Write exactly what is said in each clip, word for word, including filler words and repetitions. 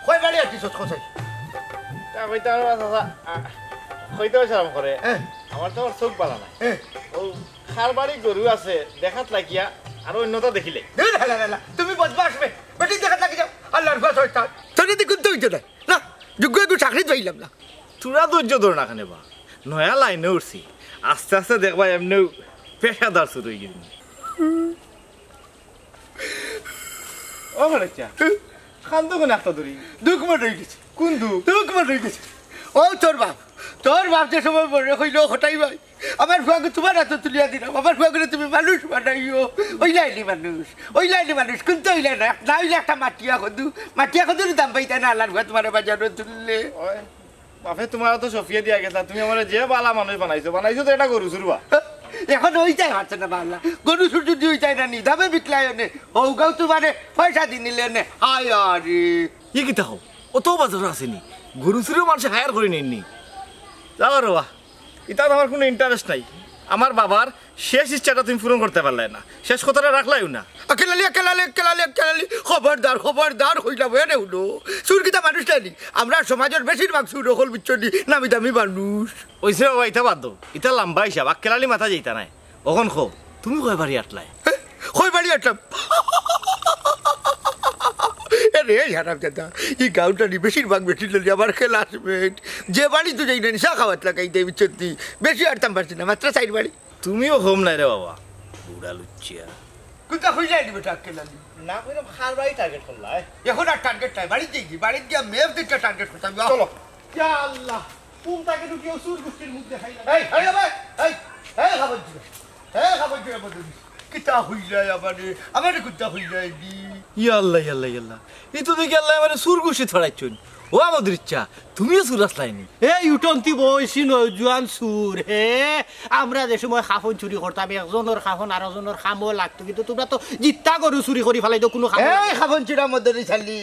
কয় বাড়ি আটিছস কছাই? তা কইতে পারবা চাচা, আ, কইতেও শরম করে। হ্যাঁ। আমার তো আমার চোখ বালা নাই। হ্যাঁ। ও কার বাড়ি গরু আছে দেখাত লাগিয়া আর অন্যতা দেখিলে। দূর হালা হালা, তুমি বদমাশ বে। বেটি দেখাত লাগি যাও। আল্লাহর ভয় শয়তান। তোরে দি কুন্তা অইতো না। না, যোগ্য একটু চাকরি পাইলাম না। তোরা ধৈর্য ধর না কেনে বা? নয়া লাইনে উঠছি। আস্তে আস্তে দেখবা এমনেও পেশাদার শুরু অই গেছে। ও ঘরেচ্ছা, খান্দো কেনে একটা দড়ি? দুখ মনে অই গেছে। কোন দুখ? দুখ মনে অই গেছে। ও তোর বাপ, তোর বাপ যে সময় মরে কইলো, "কটাই ভাই, আমার ফুয়াকে তোমার হাতে তুলিয়া দিলাম, আমার ফুয়াকে তুমি মানুষ বানাইও।" ওই লাইনি মানুষ, ওই লাইনি মানুষ, কিন্তু ওই লাইন না, না অইলে একটা মাটিয়া কদু, মাটিয়া কদুর দাম পাইতা না, আল্লাহর ফুয়া তোমার বাজারো তুললে। ওই, বাপে তোমার তো সফিয়ে দিয়া গেছা, তুমি আমার যে বালা মানুষ বানাইছো, বানাইছো তো এটা গরু চুরুয়া। এখন ওই যায় হচ্ছে না বালা, গরু চুর যদি ওই যায় না, নিদামে বিকলায় নে, হৌগাও তোমারে পয়সা দি নিলে নে, হায় আরে। ই কিতা হও? অত বাজার আছেনি? গরু চুরিও মানুষে হায়ার করে নেননি। যাও রে বাহ, ইতা আমার কোনো ইন্টারেস্ট নাই। আমার বাবার শেষ ইচ্ছাটা তুমি পূরণ করতে পারলে না, শেষ কথাটা রাখলাইও না। আক্কেল আলী, আক্কেল আলী, আক্কেল আলী, আক্কেল আলী, খবরদার, খবরদার, কইলাম, এনে হুনো। চুর কিতা মানুষ নানি? আমরা সমাজের বেশিরভাগ চুর অকল বুঝছো নি, নামি দামি মানুষ। ওইসে বাবা, ইতা বাদ দাও, ইতা লম্বা হিসাব, আক্কেল আলী মাথা যাইতা নাই। অখন কও, তুমি কয় বাড়ি আটলায়? কয় বাড়ি আটলাম? এ রে, এই হারাম দাদা, এই গাউটানি বেশিরভাগ বেশি ললি আমার খেলা আসবে। যে বাড়ি তো যাই না, নিশা খাওয়াত লাগাই দেয়, বুঝছো নি? বেশি আটতাম পারছি না, মাত্র চাইর বাড়ি। তুমিও কম নাই রে বাবা, বুড়া লুচ্চিয়া। কোনটা হইলে আইনি বেটা আক্কেল আলী? না কইলাম, কার বাড়ি টার্গেট করলা, এ? এখন আর টার্গেট নাই, বাড়িত যাই কি? বাড়িত গিয়া ম্যাপ দেখে টার্গেট করতাম, যাও। চলো। ইয়া আল্লাহ, কোন তাকে ঢুকিয়ে চুর গোষ্ঠীর মুখ দেখাইলাম। এই, এই, এই, এই, এই, খাবার দিবে। এই, খাবার দিবে, বদলি। কিতা হইলে আমারে? আমারে কোনটা হইলে আইনি? ইয়া আল্লাহ, ইয়া আল্লাহ, ইয়া আল্লাহ। ই তো দেখি আল্লাহ আমারে চুর গোষ্ঠী ছড়াইছইন। ও আমাদের ইচ্ছা, তুমিও চুর আসলাইনি। এই উঠন্তি বয়সী নওজোয়ান চুর, হে? আমরা যে সময় কাফন চুরি করতাম, একজনর কাফন আরোজনর কামো লাগতো, কিন্তু তোমরা তো জিত্তা গরু চুরি করি ফালাই তো কোনো কামো এই লাগে না। কাফন চুরা মদরি চালি,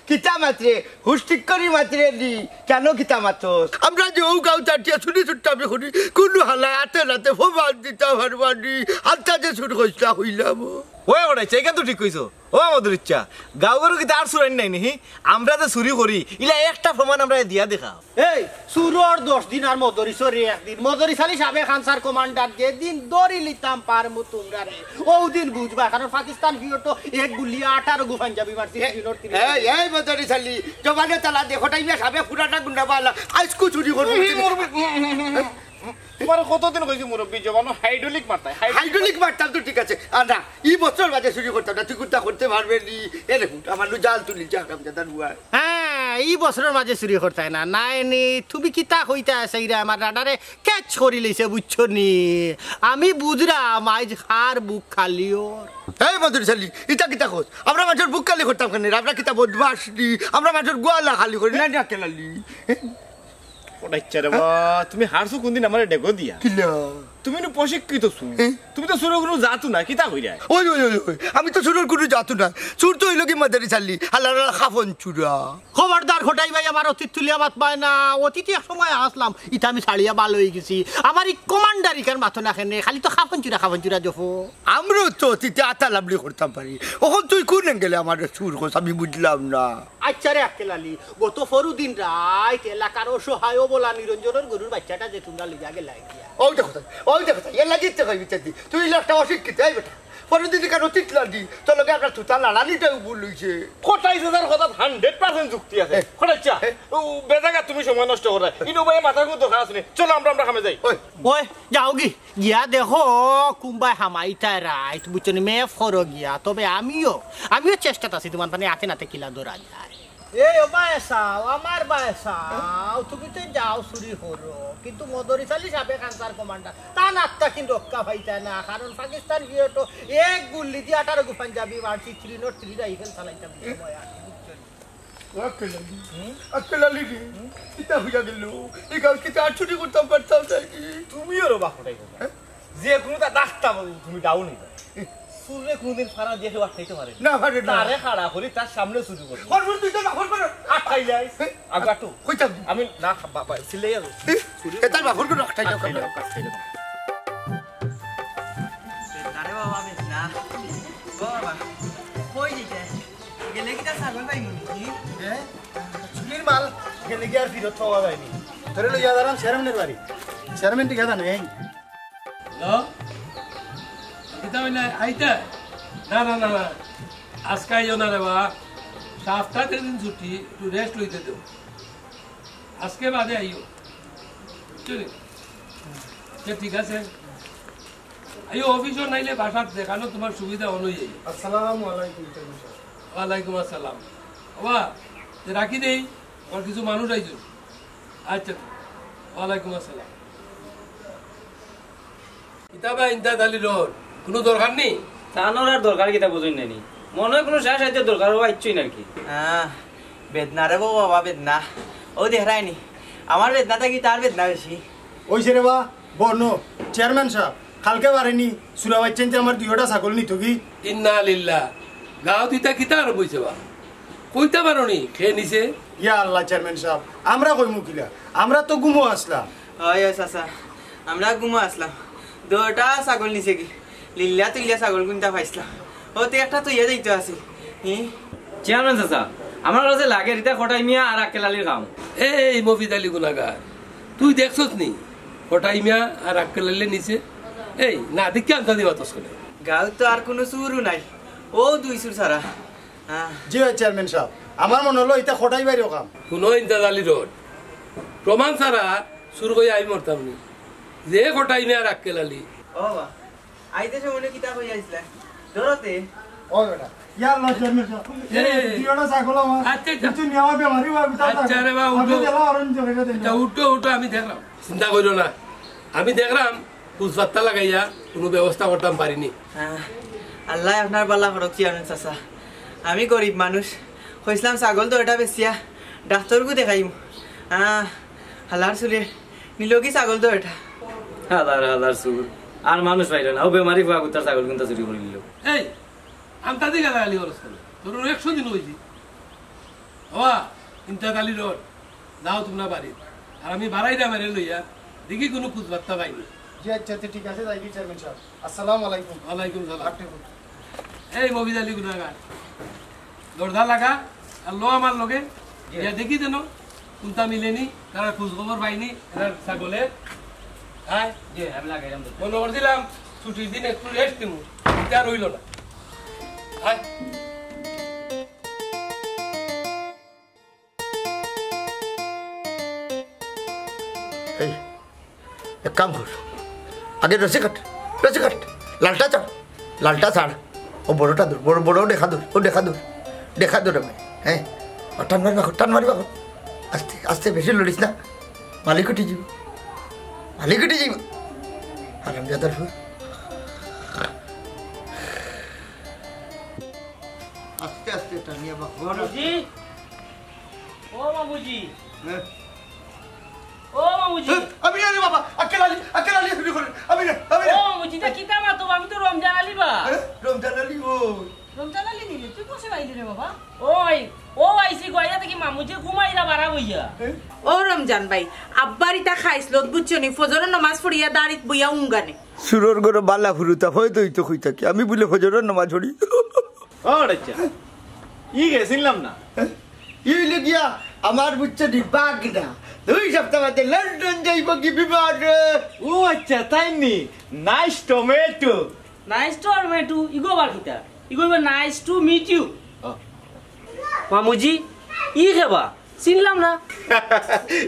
কিতা মাতরে, হুশ ঠিক করি মাতরে নি, কেন কিতা মাতস? আমরা যে ও গাঁও চাটিয়া চুরি চুরটা আমি করি, কোনো হালায় হাতে নাতে ফোমান দিতা পারবানি, আত্মা যে চুর কইসলা কইলাম। ওই ওটাই, এখান তো ঠিক কইছো। ও আমাদের ইচ্ছা, গাঁও গরু কিতা আর চুরাইন নাই নি? আমরা যে চুরি করি, ইলা একটা প্রমাণ আমরা দিয়া দেখা। এই, চুরর দশ দিন আর মদরিসর একদিন। মদরিস আলী সাবেক আনসার কমান্ডার যেদিন ধরি লিতাম পারমু তোমরারে, ওদিন বুঝবা। কারণ পাকিস্তান পিরিয়ডো এক গুলি আঠারো গু পাঞ্জাবি মারছি, এই, তিনর তিন। এই, এই মদরিস আলী, জবানে তালা দেখো, টাইমে সাবেক পুরাটা গুন্ডা বালা, আইজকু চুরি করবো। তোমার কতদিন কইছি মুরব্বী, জবানো হাইড্রোলিক মারতায়, হাইড্রোলিক। হাইড্রোলিক মারতাম তো ঠিক আছে, আর না, ই বছর বাদে চুরি করতাম না, তুই কুন্তা করতে পারবে নি। এ দেখুন, আমার লু জাল তুলি, যা হারাম জাদা নুয়া। হ্যাঁ, ই বছরর মাঝে চুরি করতায় না, নাই নি, তুমি কিতা কইতা আছাইরা, আমার রাডারে ক্যাচ করি লইছে, বুঝছো নি? আমি বুঝরাম, আইজ কার বুক খালি অর। এই মদরিস আলী, ইতা কিতা কস? আমরা মানুষর বুক খালি করতাম কেনে? আমরা কিতা বদমাশ নি? আমরা মানুষর গোয়ালা খালি করি, না, না, কেলালি। ওটা ইচ্ছা রে বা, তুমি হারছো কোনদিন আমারে ডেগো দিয়া? কিলা? তুমি নু প্রশিক্ষিত চুর। এ? তুমি তো চুরর কোনো জাতু না, কিতা কইরা? ওই, ওই, ওই, ওই, আমি তো চুরর কোনো জাতু না। চুর তো অইলো কি মাদারি চাল্লি, হালার হালা খাফন চুরা। খবরদার খটাই ভাই, আমার অতীত তুলিয়া মাতবায় না। অতীতে এক সময় আসলাম, ইতা আমি ছাড়িয়া বালা অই গেছি। আমার ই কমান্ডার ইখান মাতো না কেনে, খালি তো খাফন চুরা, খাফন চুরা জফো। আমরাও তো অতীতে আতা লাবলি করতাম পারি। অখন তুই কোন অ্যাঙ্গেলে আমার চুর কস, আমি বুঝলাম না। আচ্ছা রে আক্কেল আলী, গত পরু দিন রাইত এলাকার অসহায় অবলা নিরঞ্জনর গরুর বাচ্চাটা যে তোমরা লইয়া গেলায় গিয়া। ওই দেখো তাই, ওই দেখো তাই, এর লাগি ইচ্ছে কইবি ইত্যাদি। তুই ইলা একটা অশিক্ষিত, এই বেটা। পরু দিন কেন তিতলার দি? তোর লগে আপনার তুতা লালানিটাও ভুল হইছে। খটাই চাচার কথাত হান্ড্রেড পার্সেন্ট যুক্তি আছে। এ। খটাই চা, এ। ও বেজাগা তুমি সময় নষ্ট করায়। ইনো ভাই মাথার কোনো দরকার আছে নি। চলো আমরা, আমরা কামে যাই। ওই। ওই, যাওগি। গিয়া দেখো, কুনবায় হামাইতায় রাইত, বুঝছো নি? ম্যাপ করো গিয়া। তবে আমিও, আমিও চেষ্টাত আছি, তোমার মানে আতে নাতে কিলা ধরা যায়। এই, ও বায় চাও, আমার বায় চাও, তুমি তো যাও চুরি করো, কিন্তু মদরিস আলী সাবেক আনসার কমান্ডার, তান আত্মা কিন্তু রক্ষা পাইতায় না, কারণ পাকিস্তান পিরিয়ডো এক গুল্লি দি আঠারো গু পাঞ্জাবি মারছি, থ্রি নট থ্রি রাইফেল চালাইতাম সময় আর, বুঝছো নি? ও আক্কেল আলী। হুম? আক্কেল আলী রে, হুম? কিতা হইয়া গেল? এই গাঁও কিতা আর চুরি করতাম পারতাম নাকি? তুমিও রে বাপ ওটাই কথা। হ্যাঁ? যে কোনো তা ডাকতা বলো, তুমি ডাউন হইবা। এ। চুররে কোনোদিন ফাড়া দিয়া কেউ আটকাইতে পারে না। না পারে না। তারে খাড়া করি তার সামনে চুরি করবো। করবো তুই তো না, করবো না। আটকাই যাই। এ? আমি কাটু। কইতাম। আমি না, বাবা, সিলাই আলো। এ? চুরি এ তার বাপর কোনো আটকাই যাও। আটকাই যাও, আটকাই যাও। আরে বাবা, আমি না। বাবা, কই দিতে? গেলে কি তার ছাগল পাইমু নাকি? হ্যাঁ? গেলে কি আর ফিরত পাওয়া যায়নি। তোরে লইয়া দাঁড়াম চেয়ারম্যানের বাড়ি। চেয়ারম্যান ঠিক আছে নেই। হ্যালো? কিতা হইলে আইতে? না, না, না, না। আজকে আইও না রে বা। সপ্তাহ তিন দিন ছুটি, একটু রেস্ট লইতে দেও। আজকে বাদে আইও। বুঝলি? আচ্ছা, ঠিক আছে। আইও, অফিসও নাইলে বাসাত দেখানো তোমার সুবিধা অনুযায়ী। আসসালামু আলাইকুম, চেয়ারম্যান সাহেব। ওয়ালাইকুম আসসালাম। বাবা, তে রাখি দেই, আমার কিছু মানুষ আইছে। আচ্ছা, ওয়ালাইকুম আসসালাম। কিতা বা ইন্তাজ আলী রোড, কোনো দরকার নেই? তানোর আর দরকার কিতা বুঝুন নানি? মনে হয় কোনো শেষ আইতে দরকার ও আইচ্ছই নাকি? আহ, বেদনা রে বাবা, বেদনা। ও দেখরায়নি, আমার বেদনা থাকি তার বেদনা বেশি। ওই সে রে বা, বর্ণ, চেয়ারম্যান সাহেব, কালকে বারেনি, চুরা বাইচ্চাইন্তে আমার দুইটা ছাগল নিত কি? ইন্না লিল্লাহ, গাঁও দিতা কিতা আর বইছে বা? কইতা পারো নি, খেয়ে নিছে? ইয়া আল্লাহ, চেয়ারম্যান সাহেব, আমরা কইমু কিলা? আমরা তো ঘুমো আসলাম। হয়, হয়, চাচা, আমরা ঘুমো আসলাম। দুইটা ছাগল নিছে কি? লিল্লা তুল্লা ছাগল কুনটা পাইছলাম। ও, তুই একটা তুইয়া যাইতো আছি। হি? চেয়ারম্যান চাচা, আমার কাছে লাগে রিতা কটাই মিয়া আর আক্কেল আলীর কাম। এই মফিজ আলী গুনাগার, তুই দেখছস নি কটাই মিয়া আর আক্কেল আলীরে নিছে? এই না, দেখি আনতা দিবা তস করে। গাঁও তো আর কোনো চুরও নাই, ও দুই চুর ছাড়া। হ্যাঁ। জি হয় চেয়ারম্যান সাহেব, আমার মনে হলো ইতা কটাই বাইরেও কাম। হুনো ইন্তাজ আলী রোড, প্রমাণ ছাড়া চুর কইয়া আমি মরতাম নি। যে কটাই মিয়া আর আক্কেল আলী। ও বাবা, আইতে সময় কিতা কই আইছলা? ধরতে? ও বেটা, ইয়া আল্লাহ, চেয়ারম্যান সাহেব। এ। এই দুইটা ছাগল আমার। আচ্ছা, আচ্ছা। কিছু নিয়ে আমার বেমারি হওয়ার ভিতরে আচ্ছা রে বাবা, আপনি উঠো। দিলা অরুণ জমিটা দিন। আচ্ছা, উঠো, উঠো, আমি দেখলাম। চিন্তা করিও না, আমি দেখলাম কুচবাত্তা লাগাইয়া কোনো ব্যবস্থা করতাম পারিনি। আহ, আল্লাহ আপনার বালা করুক চেয়ারম্যান চাচা। আমি গরিব মানুষ, কইছলাম ছাগল দুইটা বেচিয়া ডাক্তারগু দেখাইমু। আহ, হালার চুরে নিলগি ছাগল দুইটা। হালার, হালার চুর। আর মানুষ পাইল না। ও বেমারি ফুয়া কুত্তার ছাগল কুনটা চুরি করি নিল। এই, আনতা দি গালাগালি করস কেনে? তোর একশো দিন অইছে। বাবা, ইন্তাজ আলী রোড, যাও তোমরা বাড়ি। আর আমি বাড়াই না মেরে লইয়া, দেখি কোনো কুচবাত্তা পাইনি। জি আচ্ছা, আচ্ছা, ঠিক আছে, যাই কি চেয়ারম্যান সাহেব। আসসালামু আলাইকুম। ওয়ালাইকুম সালাম। আপনি বলুন। এই মফিজ আলী গুনাগার, দরজা লাগা আর লো আমার লগে, জি। ইয়া দেখি যেন কুনটা মিলেনি, তারা খোঁজ খবর পাইনি, এরা ছাগলে। আয়। জি, আমি লাগাইলাম তো। মনে করছিলাম ছুটির দিন একটু রেস্ট নিমু, ইটা আর অইল না। আয়। এই, এক কাম কর, আগে রশি কাট, রশি কাট, লালটা ছাড়, লালটা ছাড়। ও বড়টা ধর, বড়, বড় দেখা ধর, ও দেখা ধর, দেখা ধর আমি, হ্যাঁ। আর টান মারি বাকর, টান মারি বাকর। আস্তে, আস্তে, বেশি লড়িস না। মালিক উঠি যাইব, মালিক উঠি যাইব। হারামজাদার ফুয়া। আস্তে, আস্তে টানিয়া বাকর। মামুজি, ও মামুজি। হ্যাঁ। ও মামুজি। হ্যাঁ, আমি না রে বাবা, আক্কেল আলী, আক্কেল আলী চুরি করে। আমি না, আমি না। ও মামুজি, তা কিতা মাতো? আমি তো রমজান আলী বা। আরে, রমজান আলী, ও। রমজান আলী নিলে তুই কষে বাইলি রে বাবা? ওই, ও আইছি গো, আইয়া দেখি মামুজি ঘুমাইরা বারা বইয়া। হ্যাঁ? ও রমজান ভাই, আব্বার ইতা খাইছলত বুঝছো নি, ফজরর নামাজ পড়িয়া দাড়িত বইয়া উঙ্গানে। চুরর ঘরো বালা ফুরুতা, হয়তো হইতো কই থাকি। আমি বুলে ফজরর নামাজ পড়ি। ও আচ্ছা, ই গেছিলাম না। ই অইলো গিয়া আমার বুঝছো নি বাগনা। দুই সপ্তাহ বাদে লন্ডন যাইব কি বিমানে। ও আচ্ছা, তাই নি? Nice tomato. Nice tomato, ego আবার কিতা? ইগো আবার nice to meet you। ও। মামুজি, ই খেবা? চিনলাম না।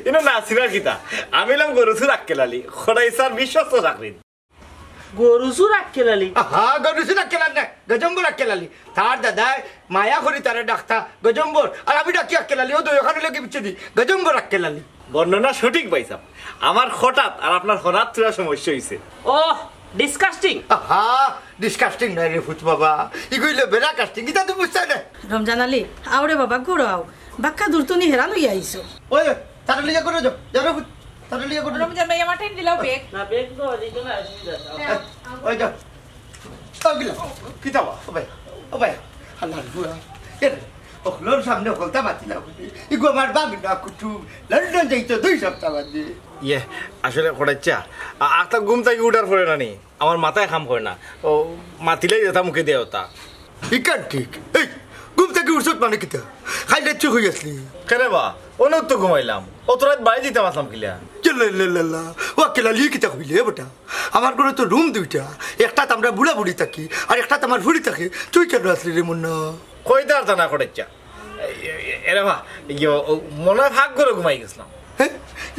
ইনো না চিনার কিতা? আমি অইলাম গরু চুর আক্কেল আলী। খোদাই স্যার বিশ্বস্ত চাকরি। গরু চুর আক্কেল আলী? আহা, গরু চুর আক্কেল আলী না, গজম্বর আক্কেল আলী। তার দাদায় মায়া করি তারে ডাকতা গজম্বর, আর আমি ডাকি আক্কেল আলী। ও দুই ওখানে লোকে বিচ্ছে দি, গজম্বর আক্কেল আলী। বর্ণনা সঠিক ভাইসাব। আমার হঠাৎ আর আপনার হঠাৎ থুড়া সমস্যা হইছে। ও, disgusting। আহা, disgusting নায় রে ফুত বাবা, ইগু অইলো বেলা casting, ইতা তো বুঝছস না। রমজান আলী, আও রে বাবা, ঘুরো আও। বাক্কা দূর তুনি হেরা লইয়া আইছো। ওই, তাড়াতাড়ি যা করে যাও, যাও রে ফুত, তাড়াতাড়ি যা করে যাও। রমজান ভাই, আমার টেন দিলাও ব্যাগ। না, ব্যাগ তো দিত না, অসুবিধা আছে। হ্যাঁ। ওই যাও। ও গিলা, কিতা বা? ও ভাই, ও ভাই, আল্লাহর বুয়া। এ রে, অকলর সামনে অকলতা মাতিলাম। ইগু আমার বাগনা কুটুম, লন্ডন যাইতো দুই সপ্তাহ বাদে। ইয়ে, আসলে কটাইচ্ছা, আ-, আস্তা ঘুম থাকি উঠার পরে না নি, আমার মাথায় কাম করে না। ও, মাতিলেই যেতা মুখে দেয় ওতা। ইখান ঠিক। এই, ঘুম থাকি উঠছত মানে কিতা? খাইলে চুপ হয়ে আসলি। কেনে বা? অনেক তো ঘুমাইলাম, অত রাইত বাড়ি যাইতাম আছলাম কিলা? ইয়াল্লা, ইয়াল্লা, ইয়াল্লা। ও আক্কেল আলী, কিতা কইলে বেটা? আমার ঘরো তো রুম দুইটা, একটাত আমরা বুড়া বুড়ি থাকি, আর একটাত আমার ফুড়ি থাকে। তুই কেনে আছলি রে মুন্না? কইতাম পারতাম না কটাইচ্ছা। এ, এ, এ, এরে বা, ইয়ো, ও, মনে অয় ফাঁক ঘরো ঘুমাই গেছলাম। হে?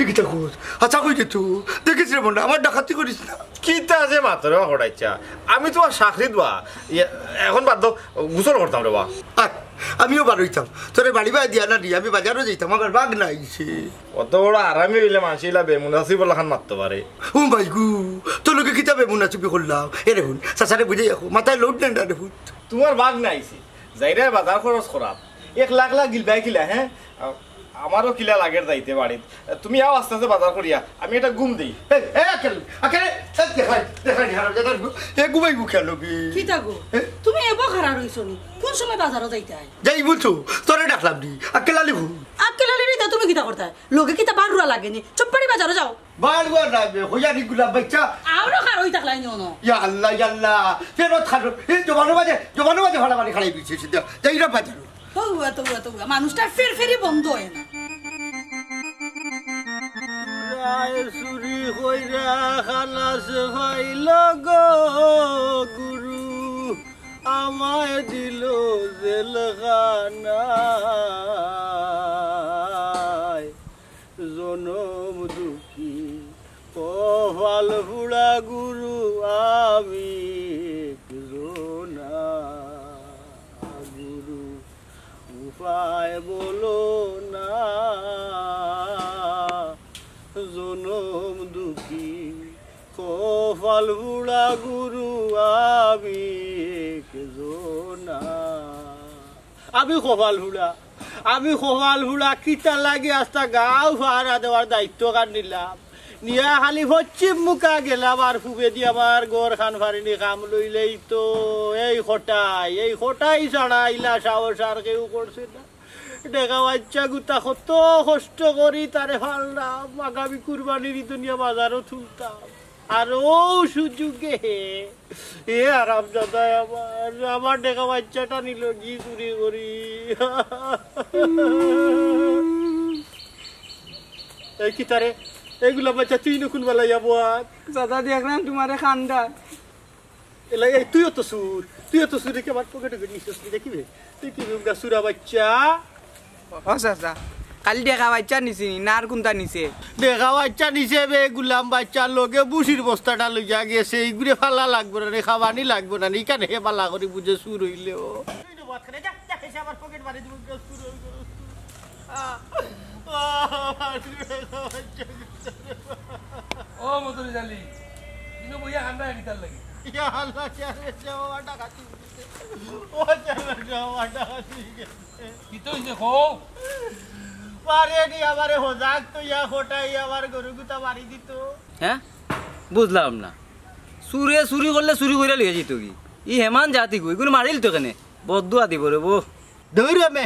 ই কিতা কস? হাছা কইরে তো। দেখিস রে মুন্না, আমার ডাকাতি করিস না। কিতা যে মাতরে বা কটাইচ্ছা? আমি তুমার চাকরিত বা। ইয়ে, এখন বাদ দেও, গোসল করতাম রে বা। আয়, আমিও বারইতাম। তোরে বাড়ি বায় দিয়া না নি, আমি বাজারো যাইতাম, আমার বাগনা আইছে। অত বড় হারামি অইলে মানষে ইলা বেমুনাসিব লাখান মাততো পারে। ও মাই গো, তোর লগে কিতা বেমুনাসিবি করলাম? এরে হুন, চাচারে বুঝাই রাখো, মাথায় load নেন না রে হুন। তুমার বাগনা আইছে, যাইরায় বাজার খরচ করাত। এক লাখ লাখ গিলবায় কিলা, হে? আ-, আমারও কিলা লাগের যাইতে বাড়িত। তুমি আও আস্তে আস্তে বাজার করিয়া, আমি একটা ঘুম দেই। এই, এই আক্কেল, আক্কেল, এই দেখাই, দেখাই, হারামজাদার গু-, এ ঘুমাইবো কেনে বে? কিতা গো? এ? তুমি এবো খাড়া রইছো নি? কোন সময় বাজারো যাইতায়? যাইবো তো, তোরে ডাকলাম নি। আক্কেল আলী হুন। আক্কেল আলীরে ইতা তুমি কিতা করতায়? লগে কিতা বারুয়া লাগে নি? চুপ করি বাজারো যাও। বারুয়া না বে, হইয়া নি গুলাম বাইচ্চা। আরো খাড়া অই থাকলায় নি অনো। ইয়া আল্লাহ, ইয়া আল্লাহ। ফেরত খাড়া। এই জবানর মাঝে, জবানর মাঝে ফাড়া মারি খাড়াই দিছে, সিধা। যাইরাম বাজারো। তৌবা, তৌবা, তৌবা। মানুষটার ফেরফেরি বন্ধ অয় না। রায় চুরি কইরা খালাস পাইল গো গুরু, আমায় দিল জেলখানায়। জনম দুঃখী কপাল পুড়া গুরু আমি একজনা গুরু, উপায় বলো না। জনম দুঃখী কপাল পুড়া গুরু আমি একজনা। আমি কপাল পুড়া, আমি কপাল পুড়া, কিতা লাগি আস্তা গাঁও ফাড়া দেওয়ার দায়িত্ব কার নিলাম। নিয়া খালি পশ্চিম মুখা গেলাম আর পুবেদি আমার ঘর খান ফারিনি কাম লইলেই তো। এই কটাই, এই কটাই ছাড়া ইলা সাহস আর কেউ করছে না। টেকা বাইচ্চা গুতা কত কষ্ট করি তারে ফাললাম, আগামী কুরবানির ইদো নিয়া বাজারো তুলতাম। আর ও সুযোগে এ হারামজাদায় আমার, আমার টেকা বাইচ্চাটা নিল কি চুরি করি। এই কিতা রে, এইগুলা বাইচ্চা তুই নু কুন বালাইয়া বল। দাদা দেখলাম তুমারে কান্দাত। এলা, এই তুইও তো চুর, তুইও তো চুরি, আমার পকেটে নিছস নি, দেখিবে? তুই কি বুমরা চুরা বাইচ্চা? ও চাচা, খালি টেকা বাইচ্চা নিছে নি, না আর কুনটা নিছে? টেকা বাইচ্চা নিছে বে, গুলাম বাইচ্চা, লগে ভুসির বস্তাটা লইয়া গেছে, ইগুরে ফালা লাগবো না নি, খাবানি লাগবো না নি, ইখান হে বালা করি বুঝে চুর অইলেও। ও মদরি জালি, ইনো বইয়া কান্দা কিতার লাগি? ইয়া আল্লাহ, কে রে, সে বাবা ডাকাতি। ও কে রে, সে বাবা ডাকাতি। কিতা অইছে কও? পারে নি আমারে হজাক তো ইয়া কটাই আমার গরু গুতা মারি দিত। হে? বুঝলাম না। চুরে চুরি করলে চুরি কইরা লইয়া যাইতো কি? ই হেমান জাতি গো, ইগুরে মারিল তো কেনে? বদদুয়া দিব রে বো। দৌড় মে,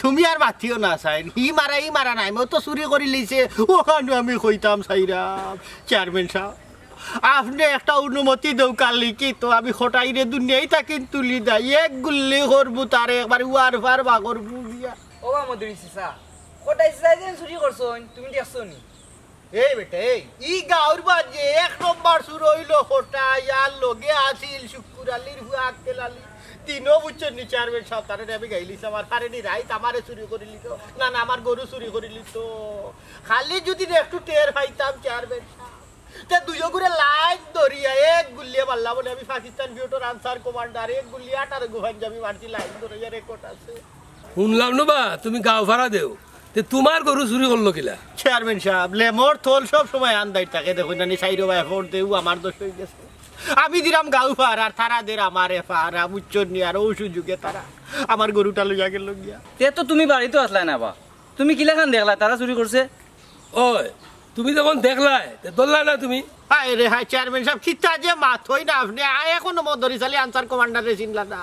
তুমি আর মাতিও না, সাইন। ই মারা, ই মারা নাই, মো তো চুরি করি লইছে। ও কানু আমি কইতাম, সাইরাম, চেয়ারম্যান সাব, আপনে একটা অনুমতি দেউক্কা লিখিত, আমি কটাইরে দুনিয়াই থাকি তুলি দেই। এক গুল্লি করবো তারে, একবার উয়ার ফার বা করবো গিয়া। ও বা মদুরি চাচা, কটাই চাচায় যেন চুরি করছইন, তুমি দেখছো নি? এই বেটা, এই, ই গাঁওর মাঝে এক নম্বর চুর অইলো কটাই, আর লগে আছিল শুক্কুর আলীর ফুয়া আক্কেল আলী। দিনো বুঝছো নি চেয়ারম্যান সাব, তারে আমি গাইলিছি, আমার ফারেনি রাইত আমারে চুরি করি লিতো, না, না, আমার গরু চুরি করি লিতো। খালি যদি একটু টের পাইতাম চেয়ারম্যান সাব, তে দুইও গুরে লাইন ধরিয়া এক গুল্লিয়ে মারলাম, বলে আমি পাকিস্তান পিরিয়ডর আনসার কমান্ডার, এক গুল্লিয়ে আঠারো গো পাঞ্জাবি মারছি, লাইন ধরিয়া রেকর্ড আছে। হুনলাম না বা, তুমি গাঁও ফারা দেও, তে তুমার গরু চুরি করলো কিলা? চেয়ারম্যান সাব, লেমর থল সব সময় আন্দাইর থাকে, দেখো না নি, সাইডো বায় ফোর দেউ, আমার দোষ অই গেছে। আমি দিলাম গাঁও ফার, আর তারা দের আমারে ফার, বুঝছো নি, আর ও সুযোগে তারা আমার গরুটা লইয়া গেল গিয়া। তে তো তুমি বাড়িত আছলায় না বা, তুমি কিলাখান দেখলায় তারা চুরি করছে? ওই, তুমি যখন দেখলায়, তে ধরলায় না তুমি? হায় রে হায়, চেয়ারম্যান সাব, কিতা যে মাতইন না আপনে, আয় এখনো মদুরি চালি আনসার কমান্ডাররে চিনলা না।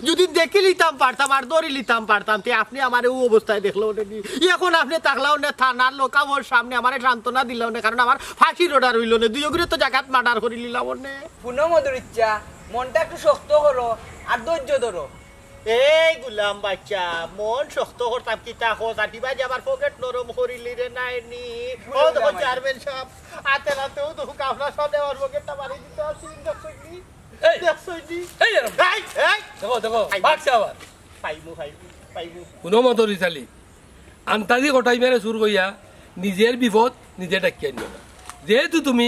যদি দেখি লিতাম পারতাম আর ধরি লিতাম পারতাম, তে আপনে আমারে ও অবস্থায় দেখলো নে নি। এখন আপনে থাকলাও নে থানার লোকাবর সামনে আমারে সান্ত্বনা দিলাও নে, কারণ আমার ফাঁসির অর্ডার অইলো নে, দুইও গুরে তো জাগাত মার্ডার করি লিলাম নে। হুনো মদুরি চাচা, মনটা একটু শক্ত করো আর ধৈর্য ধরো। এই গুলাম বাচ্চা, মন শক্ত করতাম কিতা কস, আর কিবা যে আমার পকেট নরম করিলি রে নায়নি। ও দেখো চেয়ারম্যান সাব, আতে নাতে ও দেখো আপনার সামনে আমার পকেটটা মারি দিতে আসি, দেখছইন নি? এই, দেখছইন নি? এই, এরম। এই, এই। দেখো, দেখো, আই। বাক্সা আবার। পাইমু, পাইমু, পাইমু। হুনো মদরিছ আলী, আন্তাজি কটাই মারে চুর কইয়া নিজের বিপদ নিজে ডাকিয়া নিও না। যেহেতু তুমি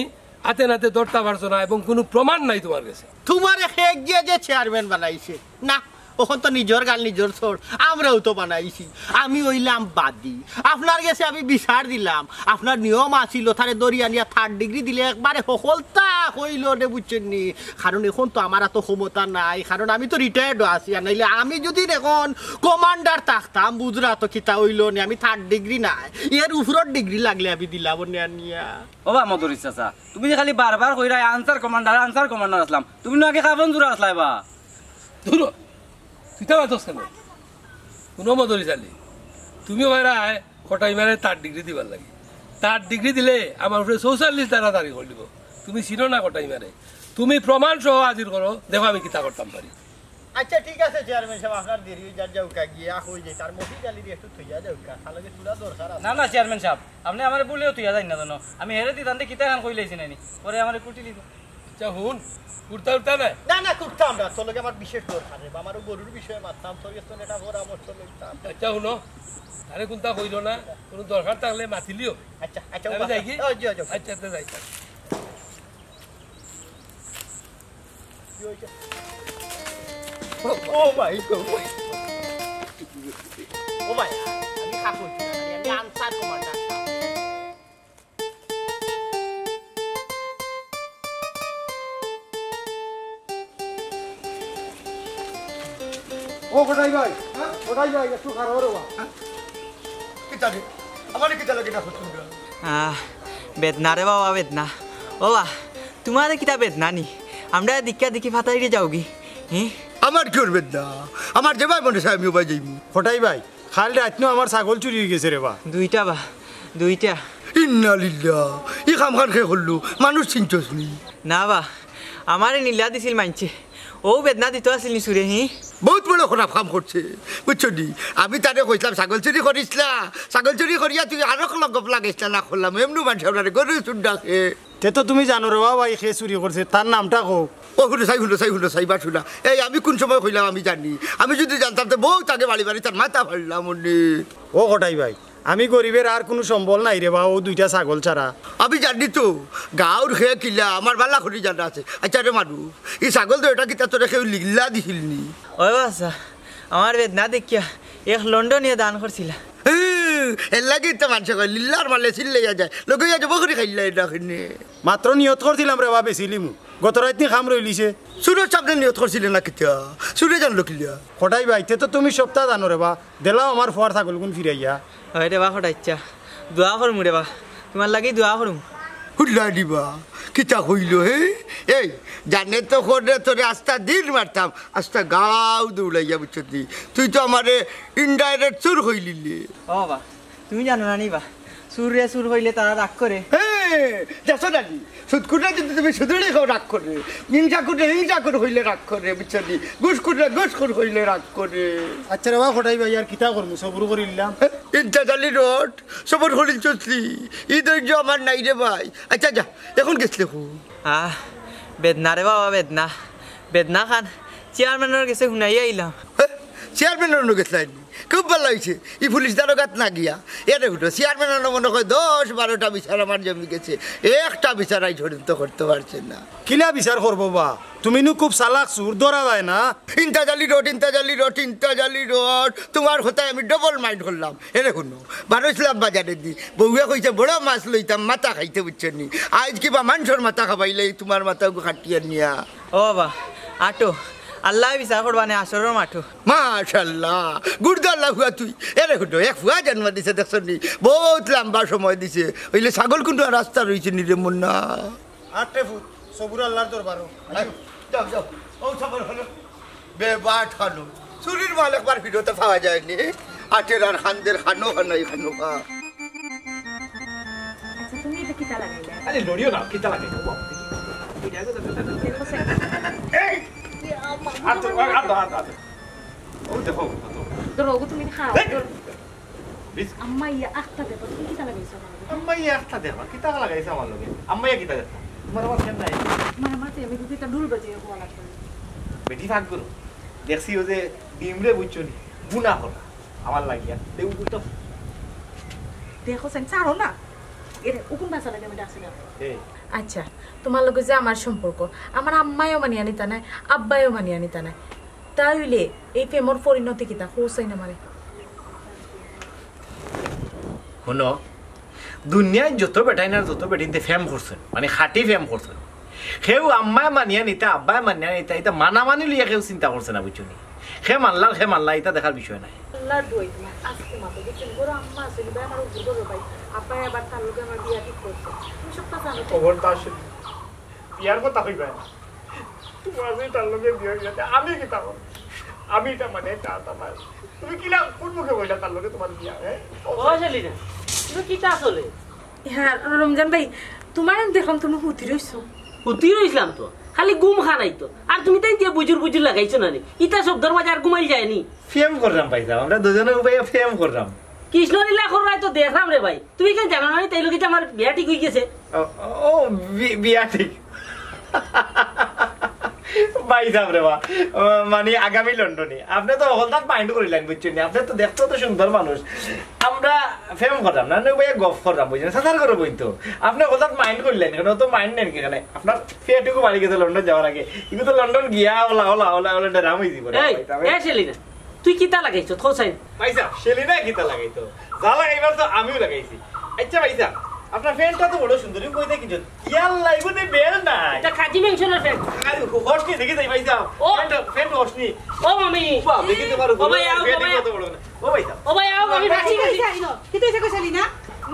আতে নাতে ধরতা পারছো না এবং কুনু প্রমাণ নাই তুমার গেছে। তুমারে কে গিয়া যে চেয়ারম্যান বানাইছে? না, অখন তো নিজর গাল নিজর ছড়, আমরাউ তো বানাইছি। আমি অইলাম বাদী, আপনার গেছে আমি বিচার দিলাম, আপনার নিয়ম আছিল, তারে ধরি আনিয়া থার্ড ডিগ্রি দিলে একবারে হকলতা অইলো নে, বুঝছইন নি? কারণ অখন তো আমার অত ক্ষমতা নাই, কারণ আমি তো রিটায়ার্ডও আছি। আর নাইলে আমি যুদি অখন কমান্ডার থাকতাম, বুঝরা তো কিতা অইলো নে, আমি থার্ড ডিগ্রি নাই, এর উপরর ডিগ্রি লাগলে আমি দিলাম অনে আনিয়া। ও বা মদরিছ চাচা, তুমি যে খালি বারবার কইরায় answer commander, answer commander Aslam, তুমি নু আগে কাফন চুরা আছলায় বা? ধুরো, তুই তো মাতস কেনে? হুনো মদরিছ আলী, তুমি কইরায় কটাই মারে থার্ড ডিগ্রি দিবার লাগি। থার্ড ডিগ্রি দিলে আমার উপরে চৌচল্লিশ ধারা জারি করি দিবো। তুমি চিনো না কটাই মারে। তুমি প্রমাণ সহ হাজির করো, দেখো আমি কিতা করতাম পারি। আচ্ছা, ঠিক আছে চেয়ারম্যান সাব, আপনার দেরি অই যার, যাউক্কা গিয়া কই যে তার মফিজ আলীরে একটু থইয়া যাউক্কা, তার লগে থুড়া দরকার আছে। না, না চেয়ারম্যান সাব, আপনে আমারে ভুলেও থইয়া যাইন না যেন। আমি হেরে দিতাম দে কিতা খান কইলাইছি নানি, পরে আমারে কুটি লিব। আচ্ছা হুন, কুর্তা উর্তা নাই? না, না, কুর্তা আমরা, তোর লগে আমার বিশেষ দরকার রে বা, আমার অউ গরুর বিষয়ে মাততাম, তোর গেছ থনে এটা পরামর্শ লইতাম। আচ্ছা হুনো, আরে কুন্তা কইলো না, কুনু দরকার থাকলে মাতিলিও। আচ্ছা, আচ্ছা, আমি যাই কি? ও, জি, জি। আচ্ছা, আচ্ছা, যাই। কি অইছে? ও, ও ভাই, ও ভাই। ও ভাই, আমি কাকু, আমি আনসার কমান্ডার। ও কটাই ভাই, হ্যাঁ? কটাই ভাই, একটু খাড়া অও রে বা। কিতা রে? আমারে কিতা লাগি ডাকো তুমরা? আহ, বেদনা রে বাবা, বেদনা। ও বা, তুমারে কিতা বেদনা নি? আমরারে দেখিয়া দেখি ফাতাইরে যাওগি, হি? আমার কিওর বেদনা? আমার যেবায় মনে চায় আমি অবায় যাইমু। কটাই ভাই, কাইল রাইত নু আমার ছাগল চুরি অইগেছে রে বা। দুইটা বা, দুইটা। ইন্না লিল্লাহ, ই কামখান কে করলো? মানুষ চিনছস নি? না বা, আমারে নিল্লা দিছিল মাইনষে। অউ বেদনা দিতো আছিল নি চুরে, হি? বউত বড় খারাপ কাম করছে, বুঝছো নি? আমি তারে কইছলাম, "ছাগল চুরি করিস না, ছাগল চুরি করিয়া তুই আরক লগে লাগাইস না, না করলাম।" এমনু মাইনষে আমরারে গরুর চুর ডাকে। তে তো তুমি জানো রে বাবা, ই কে চুরি করছে, তার নামটা কও। ও হুনো চাই, হুনো চাই, হুনো চাই, বা হুনা। এই আমি কুন সময় কইলাম আমি জানি? আমি যুদি জানতাম তে বউত আগে বাড়ি বাড়ি তার মাথা ফাড়লাম অনে। ও কটাই ভাই, আমি গরিবের আর কুনু সম্বল নাই রে বা, অউ দুইটা ছাগল ছাড়া। আমি জানি তো, গাউর কে কিলা, আমার ভালা করি জানা আছে। আচ্ছা রে মানুষ, ই ছাগল দুইটা কিতা তোরে কেউ নিল্লা দিছিল নি? ওই বাচ্চা, আমার বেদনা দেখিয়া এক লন্ডনিয়ে দান করছিলা। হুম, এর লাগি তো মাইনষে কয়, নিল্লার মালে চিল্লাইয়া যায়। লগে ইয়া জবো করি খাইলা এটা কিনে। মাত্র নিয়ত করছিলাম রে বা, বেচিলিমু। গত রাইত নি কাম রইলিছে। চুরর সামনে নিয়ত করছিলে না কিতা? চুরে জানলো কিলা? কটাই ভাই, তে তো তুমি সবতা জানো রে বা। দেলাও আমার ফুয়ার ছাগলগুন ফিরাইয়া। হয় রে বা কটাইচ্ছা, দোয়া করমু রে বা, তুমার লাগি দোয়া করমু। হুল্লা দিবা, কিতা কইলো হে? এই, জানে তো করে তোরে আস্তা দিন মারতাম, আস্তা গাউ দৌড়াইয়া, বুঝছো তুই? তুই তো আমারে ইনডাইরেক্ট চুর কইলিলে। ও বাবা, তুমি জানো না নি বা, চুররে চুর কইলে তারা রাগ করে। হে, দেখছো না নি? সুদখুররে যদি তুমি সুদখুরি কও রাগ করে, হিংসাখুররে হিংসাখুর কইলে রাগ করে, বুঝছো নি? ঘুষখুররে ঘুষখুর কইলে রাগ করে। আচ্ছা রে বা কটাই ভাই, আর কিতা করমু, সবুর করিলাম। ইন্তাজ আলী রোড, সবুর করিল চুসলি, ই ধৈর্য আমার নাই রে ভাই। আচ্ছা যা, এখন গেছলে কু? আহ, বেদনা রে বাবা, বেদনা। বেদনা খান চেয়ারম্যানর গেছে হুনাইয়া আইলাম। হে, চেয়ারম্যানর অনো গেছলায় নি? খুব ভালা অইছে, ই পুলিশ দারোগাত না গিয়া। এরে হুনো, চেয়ারম্যান অনো মনে কয় দশ বারোটা বিচার আমার জমি গেছে, একটা বিচার আইজ পর্যন্ত করতে পারছে না। কিলা বিচার করবো বা? তুমি নু খুব চালাক চুর, ধরা যায় না। ইন্তাজ আলী রোড, ইন্তাজ আলী রোড, ইন্তাজ আলী রোড, তুমার কথায় আমি ডাবল মাইন্ড করলাম। এরে হুনো, বারইছলাম বাজারেদি, বউয়ে কইছে বড় মাছ লইতাম, মাথা খাইতে, বুঝছো নি? আইজ কিবা মানষর মাথা খাবাইলে, তুমার মাথাগু কাটিয়া নিয়া। ও বাবা, আটো, আল্লায় বিচার করবা নে হাশরর মাঠো। মাশাআল্লাহ, গুরদাল্লা ফুয়া তুই। এরে হুনো, এক ফুয়া জন্ম দিছে, দেখছো নি? বউত লাম্বা সময় দিছে। অইলে ছাগলগুন আর আস্তা রইছে নি রে মুন্না? আটরে ফুত, সবুর আল্লার দরবারো। আই, যাও, যাও। ও সবুর হলো। বেবাট খানো। চুরির মাল একবার ফিরতে পাওয়া যায়নি। আটের আর খান্দের খানো খানাই খানো খা। আচ্ছা, তুমি এটা কিতা লাগাইলে? আরে লড়িও না, কিতা লাগাইলে? এই! আতো, আতো, আতো, আতো। ও দেখো, কত। ধরো, ওগো তুমি খাও, এই! ধরো। বিস- আম্মা ইয়া আখতা দেখো, তুমি কিতা লাগাইছো আমার লগে? আম্মা ইয়া আখতা দেখো, কিতা লাগাইছো আমার লগে? আম্মা ইয়া কিতা দেখো? তোমার আমার ফ্যান নাই। আমার মাথায় আমি দুইটা ডুল বাজিয়ে হওয়া লাগবে। বেটি ফাঁক করো। দেখছি ও যে ডিমরে বুঝছো নি, বুনা হল। আমার লাগিয়া। দেউ উল্টো। দেখো সেন, ছাড়ো না। এরে, উকুন বাসা লাগে আমি ডাকছি না। এই। আচ্ছা, তোমার লগে যে আমার সম্পর্ক, আমার আম্মায়ও মানিয়া নিতা নাই, আব্বায়ও মানিয়া নিতা নাই। তাই হইলে এই প্রেমর পরিণতি কিতা? কও চাই না মারে। হুনো, দুনিয়ার যত বেটাইন আর যত বেটিন্তে প্রেম করছইন, মানে খাঁটি প্রেম করছইন, কেউ আম্মায় মানিয়া নিতা, আব্বায় মানিয়া নিতা, ইতা মানামানি লইয়া কেউ চিন্তা করছে না, বুঝছো নি? কে মানলা, কে মানলা, ইতা দেখার বিষয় নায়। আল্লাহর দোয়াই তোমার আজকে মাত্র বুঝছো নি? বড় আম্মা আছে নি, ভাই আমার উপর বড় ভাই, আব্বায় আবার তার লগে আমার বিয়া ঠিক করছে। তুমি সবটা জানো তো? খবরদার সে বিয়ার কথা কইবা না। তোমার যদি তার লগে বিয়া হইয়া যায়, আমি কিতা করব? আমি ইটা মানে চাইতাম না। তুমি কিলা কোন মুখে কইলা তার লগে তোমার বিয়া, হ্যাঁ? ও সেলিনা, তুমি কিতা চলে? হ্যাঁ, রমজান ভাই, তোমার আমি দেখলাম তুমি হুতি রইছো। হুতি রইছলাম তো, খালি ঘুম খানাই তো। আর তুমি তাই দিয়া বুজুর বুজুর লাগাইছো না নি? ইতা শব্দর মাঝে আর ঘুমাইল যায়নি। প্রেম করলাম ভাই সাহেব, আমরা দুজনে উবাইয়া প্রেম করলাম। কৃষ্ণলীলা কররায় তো দেখলাম রে ভাই। তুমি কেন জানো না নি তাই লগে যে আমার বিয়া ঠিক হই গেছে? ও, ও, বি-, বিয়া ঠিক। ভাই সাহেব রে বা, মানে আগামী লন্ডনে। আপনি তো হঠাৎ mind করিলেন, বুঝছেন নি? আপনি তো দেখতে তো সুন্দর মানুষ। আমরা প্রেম করলাম না, না ভাই গফ করলাম, বুঝছেন? সাঁতার করে বই তো। আপনি হঠাৎ mind করিলেন, কেন তো mind নেন কি এখানে? আপনার পেটুকু বাড়ি গেছে লন্ডন যাওয়ার আগে। কিন্তু তো লন্ডন গিয়া OLA, OLA, OLA, OLA drum হয়ে দিব রে এই, ভাই সাহেব। এ সেলিনা, তুই কিতা লাগাইছো? থো সাইন। ভাই সাহেব, সেলিনা কিতা লাগাইতো? যা লাগাইবার তো আমিও লাগাইছি। আচ্ছা ভাই সাহেব, আপনার প্যান্টটা তো বড় সুন্দর, কই দেখি যত? ইয়াল্লা, এগুনে বেল নাই। এটা খাকি মেনশনের প্যান্ট। আরে, হর্ষনি দেখি যাই ভাই সাহেব। ও। প্যান্ট, প্যান্ট হর্ষনি। ও মামি। বাহ, দেখি তোমার ও ভাই, আও, প্যান্ট ও ভাই, কত বড় না। ও ভাই সাহেব। ও ভাই, আও, আমি বাঁচি গেছি। কিতা হইছে? কিতা হইছে কইছালি না?